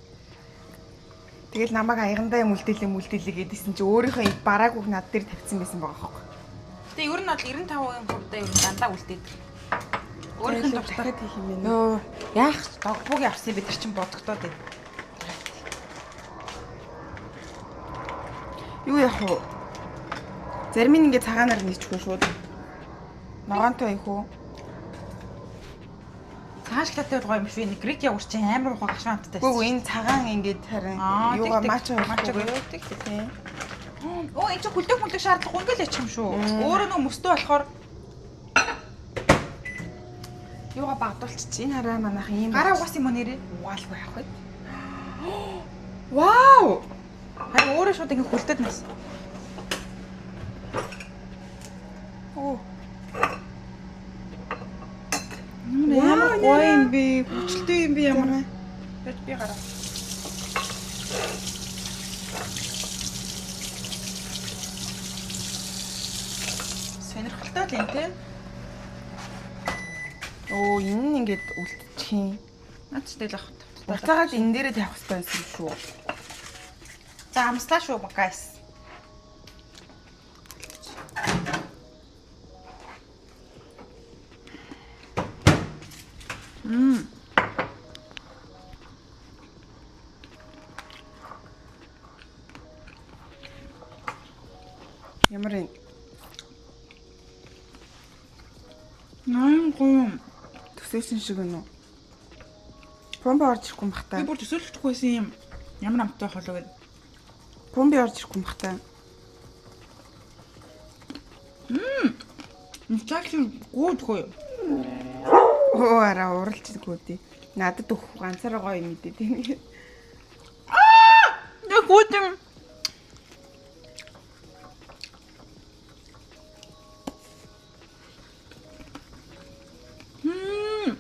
Тэгэл намайг аягандаа юм үлдээлээ мүлдээлээ гэдээсэн чи өөрийнхөө ид бараагүй над дээр тавьсан байсан байгаа хөөе. Гэтэ ер нь бол 95% хувьдаа ер нь дандаа үлдээдэг. Өөрийнх нь дуртай. дахиад хийх юм байна. Нөө яах догбугийн авсан бид нар чинь бодогдоод байна. Юу яах вэ? Зарим нь ингээ цагаанаар нийчгүй шууд. Ногоонтой их үү? Цагаан шоколадтай бол гоё юм шүү. Энэ грек йогурт чинь амар ухаа гашуун амттай. Үгүй энэ цагаан ингээд харин Аа, юугаа тэг, тэг. мача Матча болохгүй. юу тэг тэг. Тийм. Оо энэ чинь хүлдэх мүлдэх шаардлагагүй ингээл ячих юм шүү. Өөрөө нөө мөстөө болохоор Юугаа багдуулчих. Энэ хараа манайхан ийм гараа угаас юм уу нэрээ? угаалгүй яах вэ? Вау! Харин өөрөө шууд ингээ хүлдэд нас. Оо. Ямар Вау, гоё юм бэ? Хүчлээ юм бэ ямар. Ямар Яаж би гараа. Сонирхолтой л юм те. Оо, энэ нь ингээд үлдчих юм. Наад ч тэгэл ах. Буцаагаад энэ дээрээ тавих хэрэгтэй байсан юм шүү. За амслаа шүү guys. Мм. Ямар юм? Найн гоё. Төсөөсөн шиг байна уу? Пумба орж ирэхгүй юм бах та. Би бүр төсөөлөхгүй байсан юм. Ямар амттай холоо гэд. Пумби орж ирэхгүй юм бах та. Чааш гүйд хөө. Оо араа уралж гүйдээ. Надад өгөх ганцаараа гоё юм идэ тийм. Яг гүйд юм. Мм.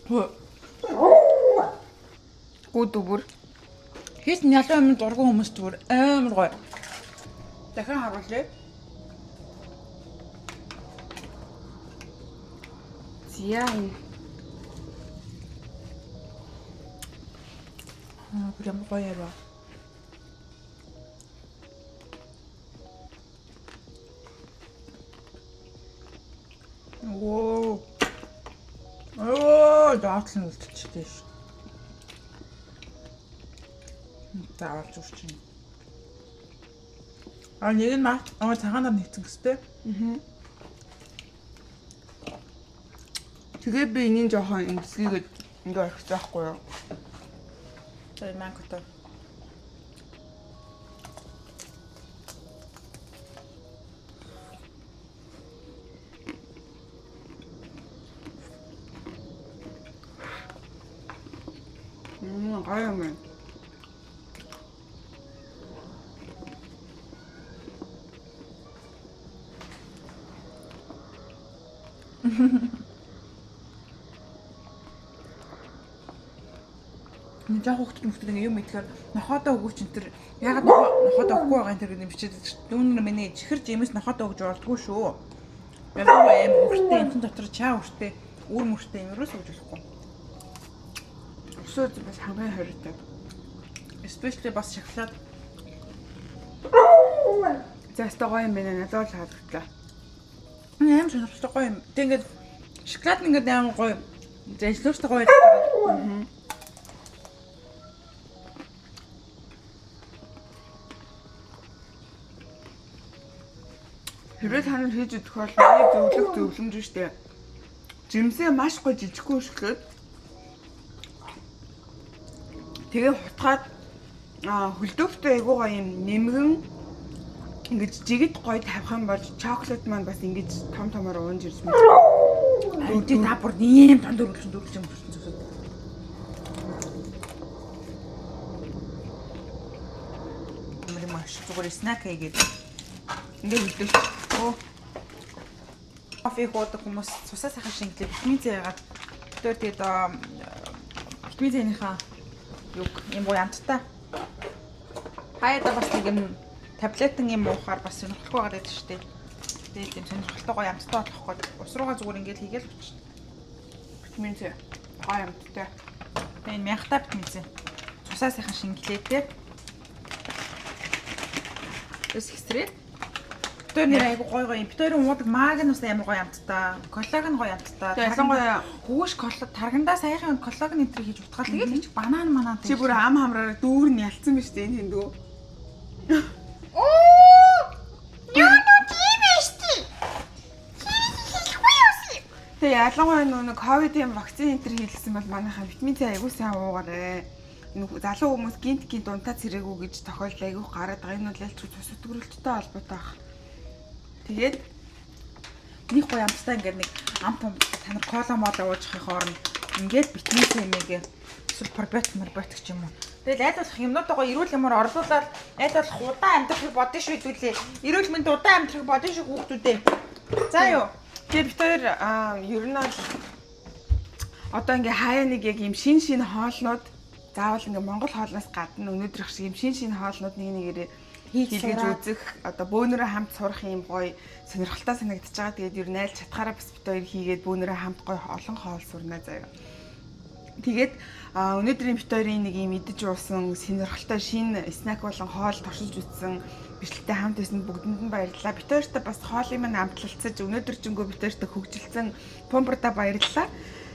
Хөө. Гүйд үбэр. Хийс нь ялан юм дургу хүмүүс зүгээр амар гоё. Дахин харуулъя. Зя энэ. Аа, бүр ямар гоё яваа. Оо. Оо, даатлан үлдчихлээ ш. Заавал зүрчин. А нэг нь мат, аа цагаанаар нэгцэн гэстэй. Тэгээ би энийг жоохон ингэсгийгээд ингээ орхисон байхгүй юу? За манкото. Гоё юм байна. Нэг жоох хүүхдүүд мөхтүүд ингээ юм идэхээр нохоодоо өгөөч энэ төр ягаад нохоодоо өгөхгүй байгаа энэ төр гэдэг бичээд байдаг шүү. Дүүнер миний чихэр жимээс нохоодоо өгж болдгоо шүү. Ялангуяа аим өртөө энэ дотор чаа өртөө үр мөртөө юм ерөөс өгж болохгүй. Өсөө бас хамгийн хориотой. Especially бас шоколад За өстой гоё юм байна. Надад бол хаагдлаа. Аим сонирхолтой гоё юм. Тэг ингээд шоколад ингээд аим гоё. Зэншлүүртэй гоё байдаг. Хэрвээ та нар хийж идэх бол миний зөвлөх зөвлөмж нь штэ. Жимсээ маш гоё жижигхэн өшгөлөд тэгээ хутгаад хөлдөөвтэй айгуу гоё юм нэмгэн ингэж жигд гоё тавих юм бол чоколад маань бас ингэж том томоор уунж ирж мэдээ. Тэг та бүр ийм том дөрвөлжин дөрвөлжин мөрсөн зүсэд. Ямар юм маш зүгээр снэк хийгээд Ингээ хөлдөв. Оо. Кофе хуудаг хүмүүс цусаа сайхан шингэлээ витамин С яагаад тэр тэгээд витамин С-ийнхаа юг юм гоё амттай. Хаяада бас нэг юм таблетэн юм уухаар бас сонирхолтой байгаад байдаг шүү дээ. Тэгээд юм сонирхолтой гоё амттай болох гээд ус руугаа зүгээр ингээд хийгээл болчихно. Витамин С. Гоё амттай. Тэгээд энэ мянгатай витамин С. Цусаа сайхан шингэлээ те. Тэс хэсрээ. Битэр нэр айгу гоё гоё юм. Битэрийн уудаг маг нь бас амар гоё амттай. Коллаг нь гоё амттай. Тэгээ ялангуяа Хөвөш коллог таргандаа саяхан коллог энэ төр хийж утгаал тэгэл хийж банан манан чи бүр ам хамраараа дүүр нь ялцсан биз дээ энэ тэндүү. Оо! Юу нү тийм ээ штий. Хэлэхгүй юу? Тэгээ ялангуяа нөө нэг ковидын вакцины энэ төр хийлгэсэн бол манайхаа витамин С айгуу сайн уугаарэ. Нүх залуу хүмүүс гинт гинт унтаа цэрээгүй гэж тохиолдол айгуух гараад байгаа. Энэ бол ялч цус өтгөрөлттэй холбоотой байх. Тэгээд нэг гоё амттай ингээд нэг амт юм та нар кола мола уужихын хооронд ингээд витамин С мэг эсвэл пробиотик морбиотик ч юм уу. Тэгэл аль болох юмнуудаа гоё эрүүл юмар орлуулаад аль болох удаан амьдрахыг бодно шүү хэдүүлээ. Эрүүл мэнд удаан амьдрахыг бодно шүү хүүхдүүдээ. За юу. тэгээ бид хоёр ер нь бол одоо ингээ хаяа нэг яг юм шин шин хоолнууд заавал ингээ Монгол хоолноос гадна өнөөдрөх шиг юм шин шин хоолнууд нэг нэгээрээ хийлгэж үзэх одоо бөөнөрөө хамт сурах юм гоё сонирхолтой санагдчихж байгаа. Тэгээд ер нь айл чатгаараа бас бид хоёр хийгээд бөөнөрөө хамт гоё олон хоол сурна заяа. Тэгээд өнөөдрийн бит хоёрын нэг юм идэж уусан сонирхолтой шинэ снэк болон хоол туршиж үзсэн бичлэгтэй хамт байсан бүгдэнд нь баярлалаа. Бит хоёртой бас хоолын маань амтлалцаж өнөөдөр жингөө бит хоёртой хөгжилсөн пумбарда баярлалаа.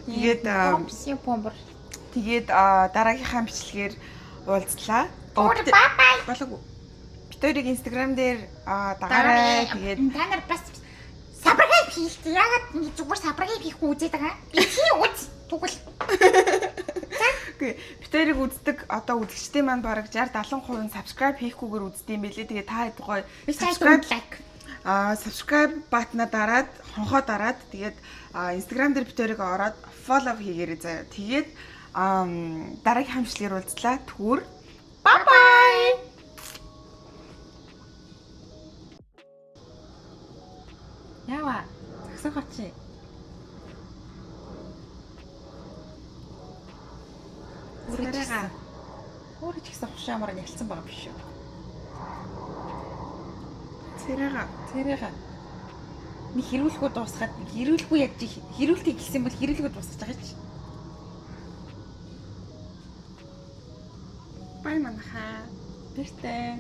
Тэгээд Помпси помбор. тэгээд дараагийнхаа бичлэгээр уулзлаа. Бай бай. Болоогүй. Бит хоёрыг Instagram дээр дагаарай. Тэгээд та нар бас сабрагай хийлт. Яагаад ингэ зүгээр сабрагай хийхгүй үзээд байгаа? Би чи үз. Тэгвэл Үгүй бит хоёрыг үздэг одоо үзэгчдийн маань бараг 60 70% нь subscribe хийхгүйгээр үздэг юм билээ. Тэгээ та хэд гоё би subscribe like. Subscribe button-а дараад, хонхоо дараад тэгээд Instagram дээр бид хоёрыг ороод follow хийгээрэй заяа. Тэгээд дараагийн хамшлагаар уулзлаа. Түр. Bye bye. Яава. Зогсоох чи. Царайгаа. Өөрөө ч гэсэн хушаа амар ялцсан байгаа биш үү? Царайгаа. Царайгаа. Нэг хэрүүлэхүү дуусгаад нэг хэрүүлэхүү яаж хэрүүлтийг хэлсэн бол хэрүүлэхүү дуусгаж байгаа чи. Bye манайхаа. Баяртай.